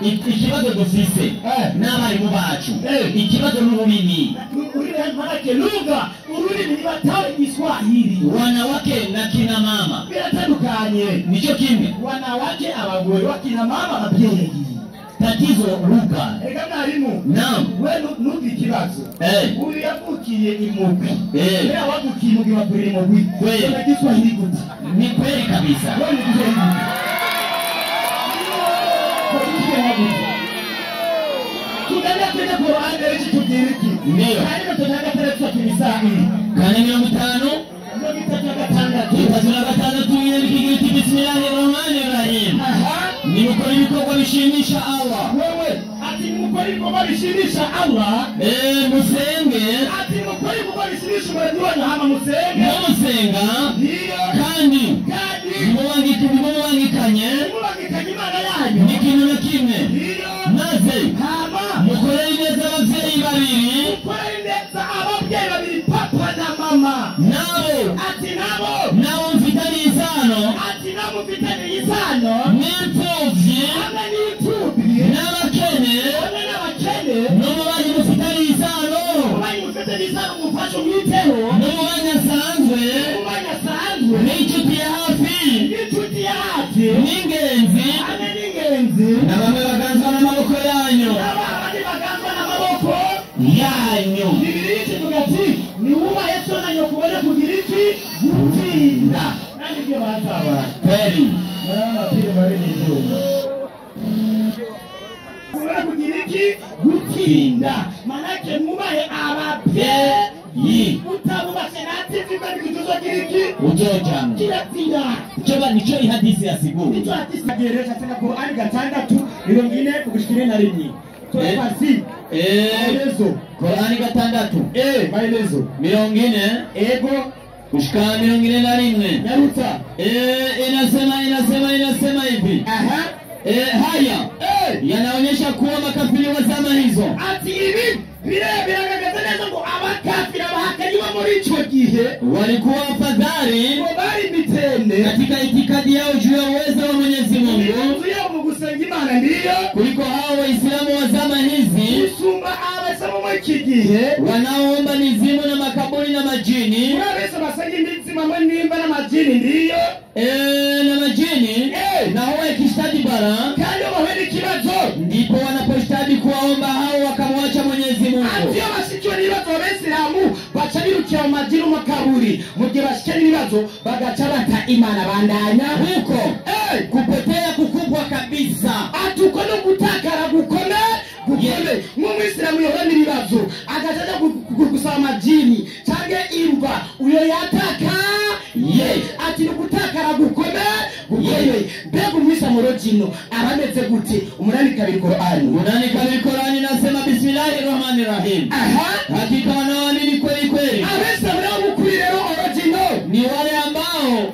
ikibazo dufise n'abarimu bacu, ikibazo n'ururimi. Manake lugha ururimi ni batari Kiswahili. Wanawake na kina mama biratandukanye. Nicho kimwe. Wanawake abagore wakina mama ababyeyi. Tatizo lugha. Eka mwalimu. Naam. We nugi ikibazo. Uyu yavukiye imugwi. Era wavukiye imugwi bakurira imugwi. Kweli. Kiswahili gute? Ni kweli kabisa. Wewe ni Kiswahili gute? Tunaenda tena Qur'an leo tugiriki. Ndio. Kandi tunaenda tena tukimisai. Kane 50 36. 36 yandikigiti Bismillahirrahmanirrahim. Aha. Ni mukora ibikorwa bishimisha Allah. Wewe ati mukora ibikorwa bishimisha Allah. Musenge. Ati mukora ibikorwa bishimisha Umuremyi wanyu hama musenge. Musenga. Ndio. Kandi mubangikanye. Mubangikanye Imana yanyu. Ni kintu na kimwe. Ndio. Maze hama mukorere neza ababyeyi babiri. Mukorere neza ababyeyi babiri papa na mama. Nabo ati nabo nabo mfitanye isano. Ati nabo mfitanye isano. N'imfuvyi hamwe n'imfuvyi n'abakene hamwe n'abakene n'umubanyi mufitanye isano. Umubanyi mufitanye isano mufashe umwiteho. N'umubanyi asanzwe. N'umubanyi asanzwe. N'inshuti ya hafi. N'inshuti ya hafi. N'ingenzi hamwe n'ingenzi. Na bamwe baganzwa n'amaboko yanyu. N'abandi baganzwa n'amaboko yanyu. Bibiliya ikivuga ati niwubahe so na nyoko ubone kugira iki gutsinda. Kandi ibyo bazaba kweli. Murabona bari n'izuba. Ubone kugira iki gutsinda. Manake mwubahe ababyeyi. Utabubashe natsinda kandi kutuzogira iki uzojamwo. Kirazira. Nico ihadisi yasigura. Nico hadisi yageresha tena Qur'ani 6 40 gushika 41. Turafasi. Maelezo. Korani 6. Maelezo. 40 ego gushika 41. Nyarutsa. Inasema hivi. Aha. Haya yanaonyesha kuwa makafiri wa zama hizo. Ati ibi biragaragaza neza ngo abakafiri abahakanyi bo muri ico gihe walikuwa afadhali ngo bari mitende katika itikadi yao juu ya uwezo wa Mwenyezi Mungu yabo gusenga Imana ndiyo kuliko hao Waislamu wa zama hizi gusumba abasaba muri iki gihe wanaoomba mizimu na makaburi na majini. Urabese basenga imizimu hamwe n'imva n'amajini ndiyo na majini na huwa ikishtadi bara kandi bahuye n'ikibazo ndipo wanaposhtadi kuwaomba hao wakamwacha Mwenyezi Mungu. Ati bashikiwe n'ibibazo abisilamu baca birukira mu majini makaburi mu gihe bashikiwe n'ibibazo bagaca bata Imana bandanya huko kupotea kukubwa kabisa. Ati uko no gutakara gukomeye nk'umwisilamu yohana n'ibibazo agaca gusaba amajini cyangwa imva uyo yataka ye ati ni gutakara gukomeye. Mbega umwisilamu rojino arameze gute? 8:2 Korani. 8:2 Korani nasema bismillahirrahmanirrahim. Aha. Hakika wanaoamini kweli kweli abisilamu nabo mukuri rero orojino ni wale ambao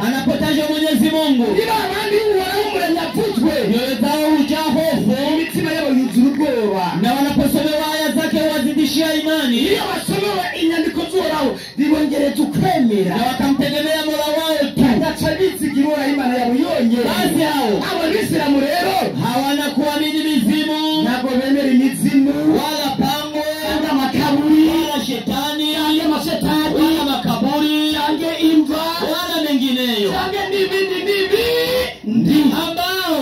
anapotajwa Mwenyezi Mungu niba abandi uwari yapfutwe nyoyo zao hujaa hofu, imitima yabo yuzura ubwoba, na wanaposomewa aya zake huwazidishia imani. Iyo basomewe inyandiko z'Uhoraho bibongereza ukwemera, na wakamtegemea Mola wao tu, bagaca bizigira Uhoraho Imana yabo yonyene. Basi hao abo bisilamu rero hawana kuamini mizimu, ntabwo bemera imizimu wala pango cyangwa amakaburi wala shetani cyangwa amashetani wala makaburi cyangwa imva wala mengineyo cyangwa n'ibindi n'ibindi, ambao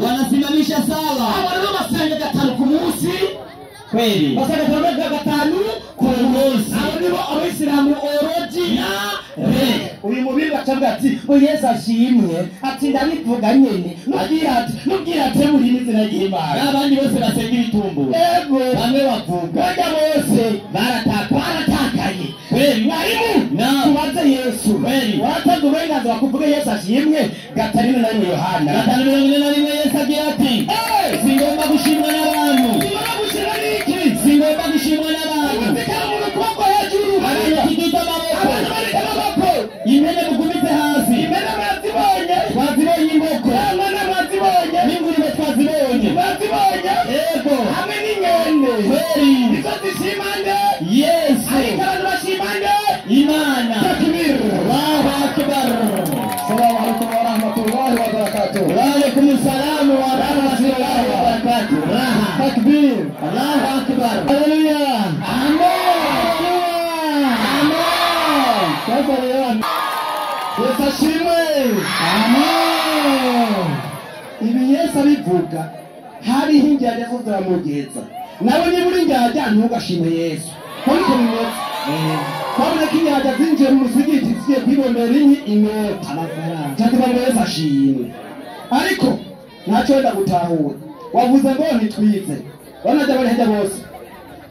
wanasimamisha sala. Abo rero basenga 5 ku munsi kweli, basenga 5 ku munsi. Abo nibo abayisilamu orojinare. Uyu mubiri bacavuga ati Yesu ashimwe, ati ndabivuga nyene nubwira ati muri n'izina ry'Imana. N'abandi bose basenga ibitumbu, ego bamwe bavuga bajya bose baratakaye kweli. Mwarimu tubaze Yesu kweli, watanze uburenganzira kuvuga Yesu ashimwe. 5:41 Yohana 5:41 Yesu agira ati singomba gushimwa n'abantu, singomba gushimwa n'iki, singomba gushimwa n'abantu. Ukuboko hejuru, tuduze amaboko, impene mugumize hasi. Impene mwazibonye, twazibonye inkoko, cyangwa mwazibonye n'ingurube twazibonye, mwazibonye ego hamwe n'inkende kweli. Izo zishima nde? Yesu. Ariko abantu bashima nde? Imana. Takbir. Allahu akbar. Assalamu alaikum wa rahmatullahi wa barakatuh. Wa alaikum salam wa rahmatullahi wa barakatuh. Raha. Takbir. Allahu akbar. Haleluya. Amen. Amen. Sasa leo Yesu ashimwe. Amen. Ibi Yesu abivuga hariho injyana zo ziramugeza nawe niba uri injyana ntugashime Yesu kuko bimeze twabona ko injyana zinjiye mu musigiti zigiye kwibonera inoti amafaranga cyangwa Yesu ashimwe. Ariko ntacyo wenda gutahura wavuze ngo ntitwize banajya barihejya bose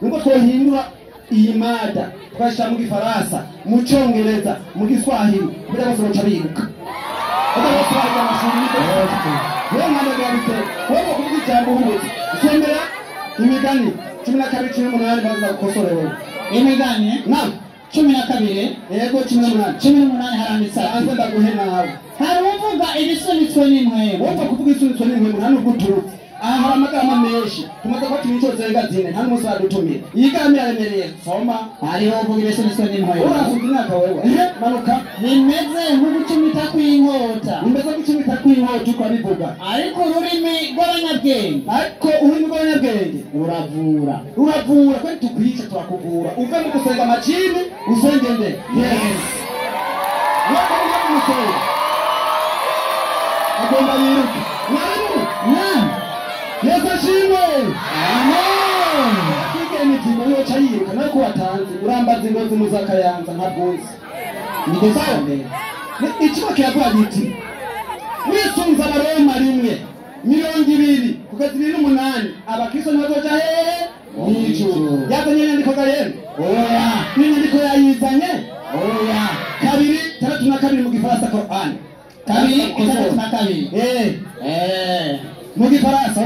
nubwo twohindura iyi mada twashyira mu Gifaransa, mu Cyongereza, mu Giswahili, kugira bose baca biruka. Bose bajya amashuri wewe mwana wewe kuvuga ijambo uhubutse. Usomera imigani 12:18 baza gukosora wewe. Imigani naam 12 yego 18 18 haranditse anze ndaguhe nawe. Hari uvuga ibisunitswe n'inkwemu, wumva kuvuga ibisunitswe n'inkwemu nta nubwo uturutse aha hari amagambo menshi tumaze ko tumico zenga zine nta n'umunsi badutumira iyi gami yaremereye soma. Hariho uvuga ibisunitswe n'inkwemu, urasuka imyaka wewe manuka. Bimeze nk'ugucumita kw'inkota, bimeze gucumita kw'inkota uko abivuga. Ariko ururimi rw'abanyabwenge, ariko ururimi rw'abanyabwenge ruravura, ruravura. Kweli tukwica turakuvura uve mu gusenga amajini usenge nde Yesu. Wako uve mu gusenga agomba yiruke. Mwarimu naam. Yesu ashimwe. Amen. Kwigena ikintu yoca yiruka nawe ko watanze urambaza ingozi muzakayanza ntabwo uzi. Nigeze Ikigo kiravuga giti wisunze Abaroma 1:20 kugeza 28 abakristo ntibazoja hehe? Mw'ijuru. Yazanye inyandiko za Yesu? Oya. N'inyandiko yayizanye? Oya. 2:32 mu Gifaransa Korani. 2:32. Mu gifaransa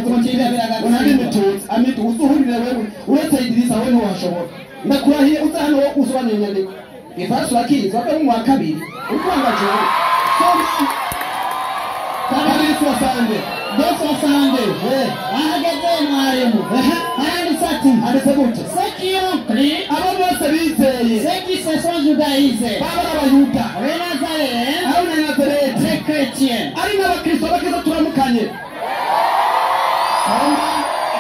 unandi mututsi amitu uzuhurire wewe uretse Idirisa wewe ntiwashobora. Ndakurahiye uza hano usobanura inyandiko. Igifaransa urakizi wava mu wa kabiri urwanga jewe. Soma kabiri soixante deux soixante. Ahageze mwarimu. Handitse ati Handitse gute? Ceux qui ont cru, Abo bose bizeye ceux qui se sont judaïsés, baba ari abayuda les Nazaréens, ari na Nazareti les chrétiens, ari n'abakristo abakristo turamukanye. Soma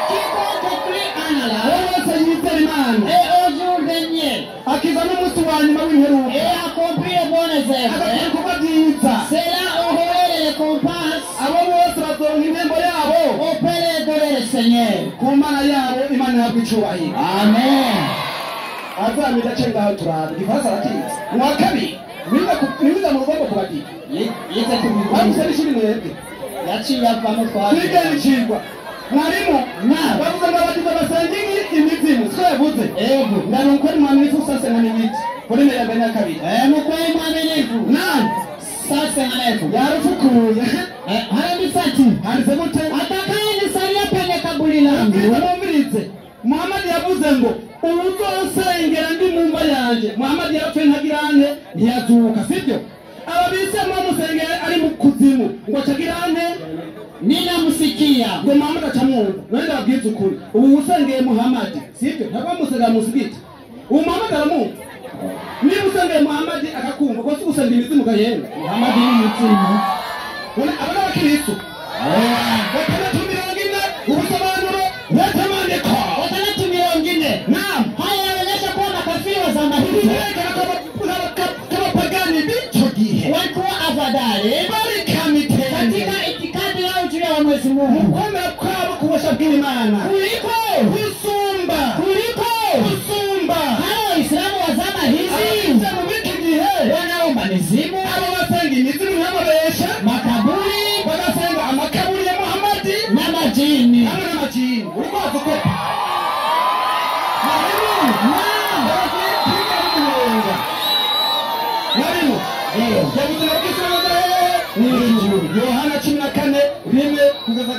quiconque cru en Allah abo bose yizera Imana et au jour dernier akiza n'umunsi wa nyuma w'imperuka et accomplit les bonnes agakora œuvres, ibikorwa byiza cela aura les récompenses abo bose bazoronka impembo yabo auprès de leur Seigneur. ku Mana yabo. Imana ihabwa icubahiro. Amen. Azamira ace ngaho turabe igifaransa arakizi. Mu wa kabiri niwiga mu rugombo kubadika Yize kubigura. bavuze n'ishuri mwebwe Yaciye avamo twaje. twigana icigwa mwarimu bavuze ngo abadive basenga imizimu siko yavuze. Ego. Ngano ukweli mwaminifu sasa na miwiti volume ya mbere na kabiri. Mukweli mwaminifu. Nani Sasa na yarufukuye. Handitse ati Handitse gute? atakayenisalia penye kaburi langu. Mwumvirize Muhammad yavuze ngo uwuzosengera ndi mu mva yanje. Muhammad yarapfuye ntagirane ntiyazuka sibyo? Ababisemu bamusengera ari mu kuzimu ngo acagirane Ninamusikia. ngo Muhammad acamwumva. None ndababwiza ukuri ubu usengeye Muhammad sibyo? Ntabwo bamusengera musigiti ubu Muhammad aramwumva. Niba usengeye Muhammad akakumva ko si gusenga imizimu gahenda. Muhammad ni umuzimu. Aba ni abakristo 640 ubusobanuro bw'amaandiko 640. Naam. Haya yanaonyesha kuwa makafiri wa zama hizo Birerekana ko abapagani b'icyo gihe walikuwa afadhali bari kamitende katika itikadi yao juu ya Mwenyezi Mungu kwemera kwabo kubasha bw'Imana kuliko gusumba kuliko gusumba hao Waislamu wa zama hizi Abakristo b'iki gihe wanaomba mizimu, abo basenga imizimu ntibabesha makaburi bagasenga amakaburi ya Muhammadi na majini. hamwe n'amajini. Uriko wavuga mwarimu mwarimu yavuze ngo abakristo mw'ijuru. Yohana 14 1 kugeza 3.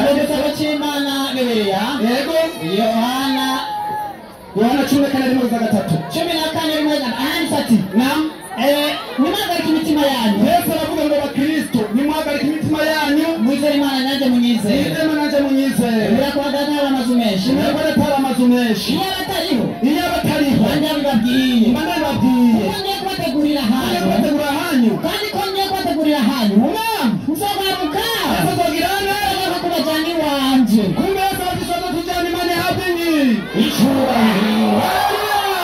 Mu gitabo cy'Imana Bibiliya Yego Yohana Yohana 14 1 kugeza 3. 14 rimwe handitse ati Naam. Nimuhagarike imitima yanyu. Yesu aravuga ngo bakristo nimuhagarike imitima yanyu Mwizere Imana nanjye munyizere. mwizere Imana nanjye munyizere. Kubera ko data hari amazu menshi. Kubera ko data hari amazu menshi. Iyo abatariho Iyo abatariho nanjye mbibabwiye. mba nababwiye. Kuko ngiye kubategurira Ngiye ahanyu. kubategura ahanyu. Kandi ko ngiye kubategurira ahanyu. Naam. Nzogaruka. Azogira Nzogaruka kubajyana iwanje. Kumbe Yesu abatishoza tujyana Imana ihabwe Icyubahiro. Haleluya.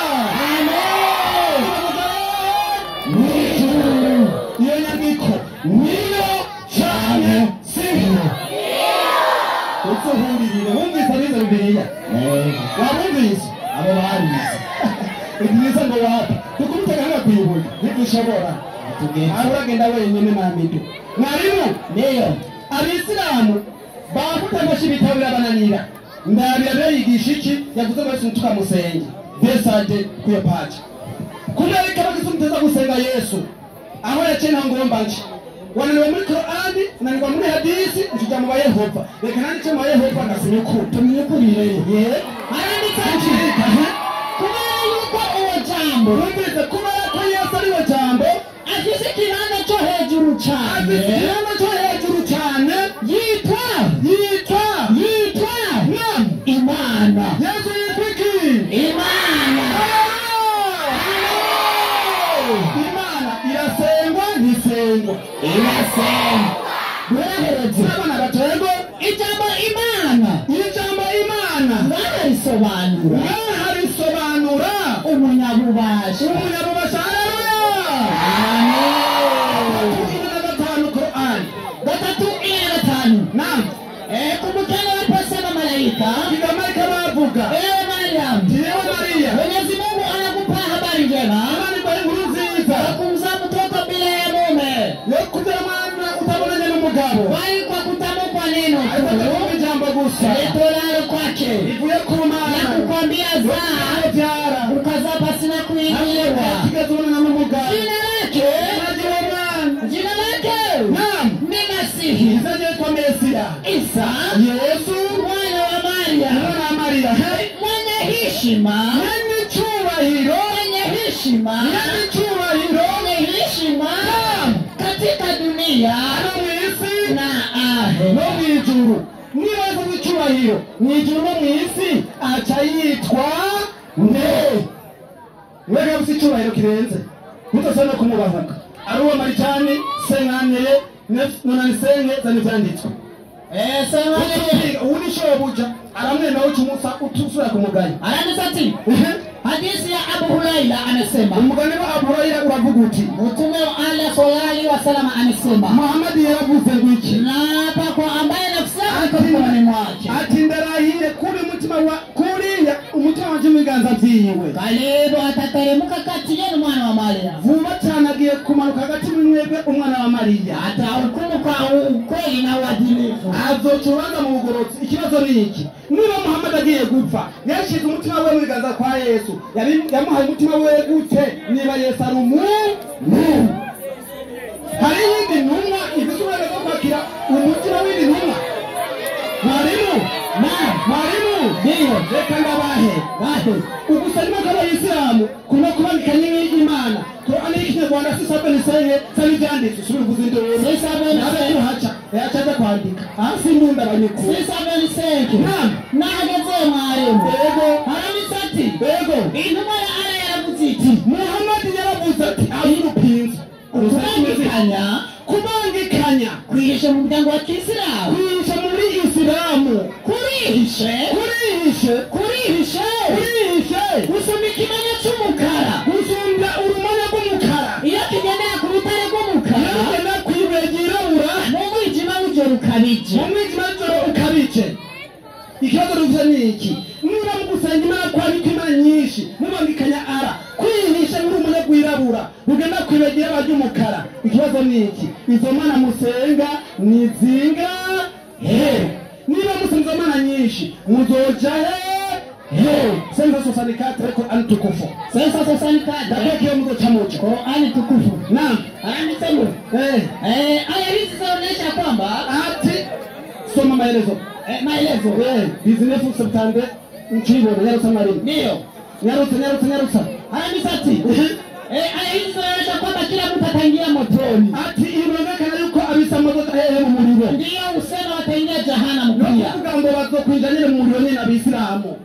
Amen. Iyo nyandiko niyo cyane siyo. Uzuhuririre wumvise abize Bibiliya wabumvise Abo barize. Idirisa ngo wapa tukubite gahanga kuyibuye ntidushobora. Tugende. Aho uragenda wenyine mamido mwarimu. Niyo. Abisilamu bavuga ngo ibitabo birabananira ndabira berigisha iki yavuze ngo Yesu tukamusenge desade kuyo pacha kubera ko abakristo muteza gusenga Yesu aho yaciye nta ngomba nce wananiwe muri Korani unanirwa muri hadisi nshija mu ba Yehova reka nandike mu ba Yehova ngasinye ukuri Tumenye ukuri rero. Ye Haranditse ati kubera yuko uwo jambo wumvise kubera ko Yesu ari we jambo afise ikibanza cyo hejuru cyane afise ikibanza cyo hejuru cyane yitwa yitwa yitwa Naam. Imana. Yesu yitwa iki? Imana. Imana irasengwa ntisengwa? Irasengwa. Biraheretse. Abana baterwa Ijambo Imana ijambo Imana bararisobanura bararisobanura umunyabubasha. Umunyabubasha. Haleluya. Amen. 4:5 Korani. 3:45. Naam. Kumbukeni waliposema malaika, Malaika bavuga ewe Mariam, yewe Mariya, Mwenyezi Mungu anakupa habari njema Imana iguha inkuru nziza ya kumzaa mtoto bila ya mume, yo kubyara umwana utabonanye n'umugabo, bali kwa kutamkwa neno ariko tu akavuga ijambo gusa litolalo kwake rivuye ku na Mana kukwambia zaa, abyara ukazaa pasina kuingiliwa. atigeze ubonana n'umugabo. Jina lake Agira umwana. jina lake Naam. ni Masihi Izina ryitwa Mesiya. Isa. Isa Yesu mwana wa Maria mwana wa Mariya mwenye heshima mwenye cyubahiro mwenye heshima mwenye cyubahiro mwenye heshima katika dunia no mu isi na ahe no mu ijuru. Niba yavuze icyubahiro mu ijuru no mu isi aca yitwa nde? Mwebwe yavuze icyubahiro kirenze mutasa no kumubahuka ari uwo Maritani senkaniye nonanisenge zani vyanditswe ubu ni shobuja aramwemera ucumusa utusura kumugayo. Aranditse ati hadithi ya Abu Huraira anasema umugani wa Abu Huraira uravuga uti Mtume wa Allah sallallahu alaihi wasallam anasema Muhammad yaravuze ngwiki naapa kwa ambaye nafsi yake mikononi mwake ati ndarahiye kuri umutima wa kuriya umutima wanje mu biganza vyiwe karibu atateremuka kati yenu mwana wa Maria vuba cyane agiye kumanuka hagati muri mwebwe umwana wa Mariya atahukumu kwa ukweli na uadilifu azoca urubanza mu bugororotsi. Ikibazo ni iki? Niba Muhammad agiye gupfa yashize umutima we mu biganza kwa Yesu yamuhaye umutima we gute niba Yesu ari umuntu? Hari iyindi ntumwa ifite uburenganzira bwo kwakira umutima w'indi ntumwa? Mwarimu mwarimu ndiyo reka ndabahe bahe ugusanyuma kw'abayisilamu kurimo kubandikanya n'Imana. Korani y'ikinyarwanda si sabeni senge sabi ivyanditswe subira uvuze induru si sabeni nabe kuhaca yaca aja kwandika hasi ndunda abanyukuru si sabeni senge. Naam. Nahageze mwarimu yego haranditse ati yego intumwa ya Allah yaravuze iti Muhammad yaravuze ati azurupinzi kubangikanya kubangikanya kwihisha mu muryango wa Kisilamu kwihisha muri Isilamu kurihishe kurihishe kurihishe kurihishe gusumba ikimanya cy'umukara gusumbya urumanya rw'umukara iyo kigendera ku rutare rw'umukara iyo kigenda ku ibuye ryirabura mu mwijima w'ijoro ukabije mu mwijima w'ijoro ukabije. Ikibazo dufite ni iki? Niba mugusenga Imana kwabika Imana nyinshi mubangikanya ara kwihisha n'urumuri rwirabura rugenda ku ibuye ryirabura ry'umukara, ikibazo ni iki? Izo mana musenga ni zinga he? Niba musenga izo mana nyinshi muzoja he? He? Senza sosanikatre Qur'an tukufu sensa sosanikatre ndakwekeye muzoca muco Qur'an tukufu. Naam. Aranditse ngo aya hizi zinaonyesha kwamba ati soma maelezo maelezo bizinefu septande nchibona nyarutsa mwarimu ndiyo nyarutsa nyarutsa nyarutsa aranditse ati aya hizi zinaonyesha kwamba kila mtu ataingia motoni ati inaonekana yuko abisama hehe mu muriro ndiyo usema wataingia jahanamu pia no kuvuga ngo bazokwinjira nyene mu muriro nyene abisilamu.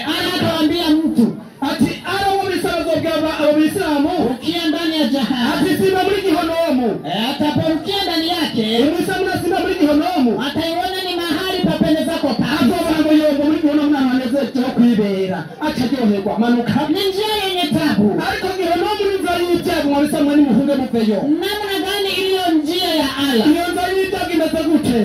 Ana atawaambia mtu ati ara wo bisaba zobwaba abo bisilamu ukia ndani ya jahanamu ati simba muri gihonomu ataporukia ndani yake umwisilamu nasimba muri gihonomu ataiona ni mahali papendezako azobona ngo yombo muri gihonomu ntahantu kwibera acaryoherwa manuka ni njia yenye tabu ariko gihonomu ni inzira y'ibyago mwabisamwe nimuhunge muveyo. Namna gani iliyo njia ya Allah? Iyo nzira y'ibyago imeze gute?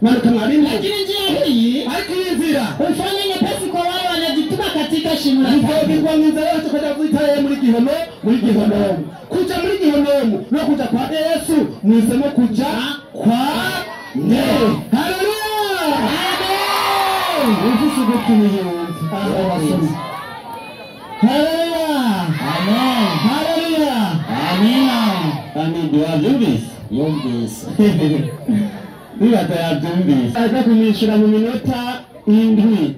Manuka mwarimu. Lakini njia hii ariko iyi nzira hufanya nyepesi kwa wale wanajituma katika shimo la tabu. Izobirwa mu nzira yose kuja kuzitaye muri gihono muri gihonomu kuja muri gihonomu no kuja kwa Yesu mwisemo kuja kwa ne. Haleluya. Amen. Ufise ugutwi niyumve aho basoma. Haleluya. Amen. Haleluya. Amina. Amin. Wavyumvise? Yumvise. Niba atayabyumvise aza kumwishyura mu minota 7.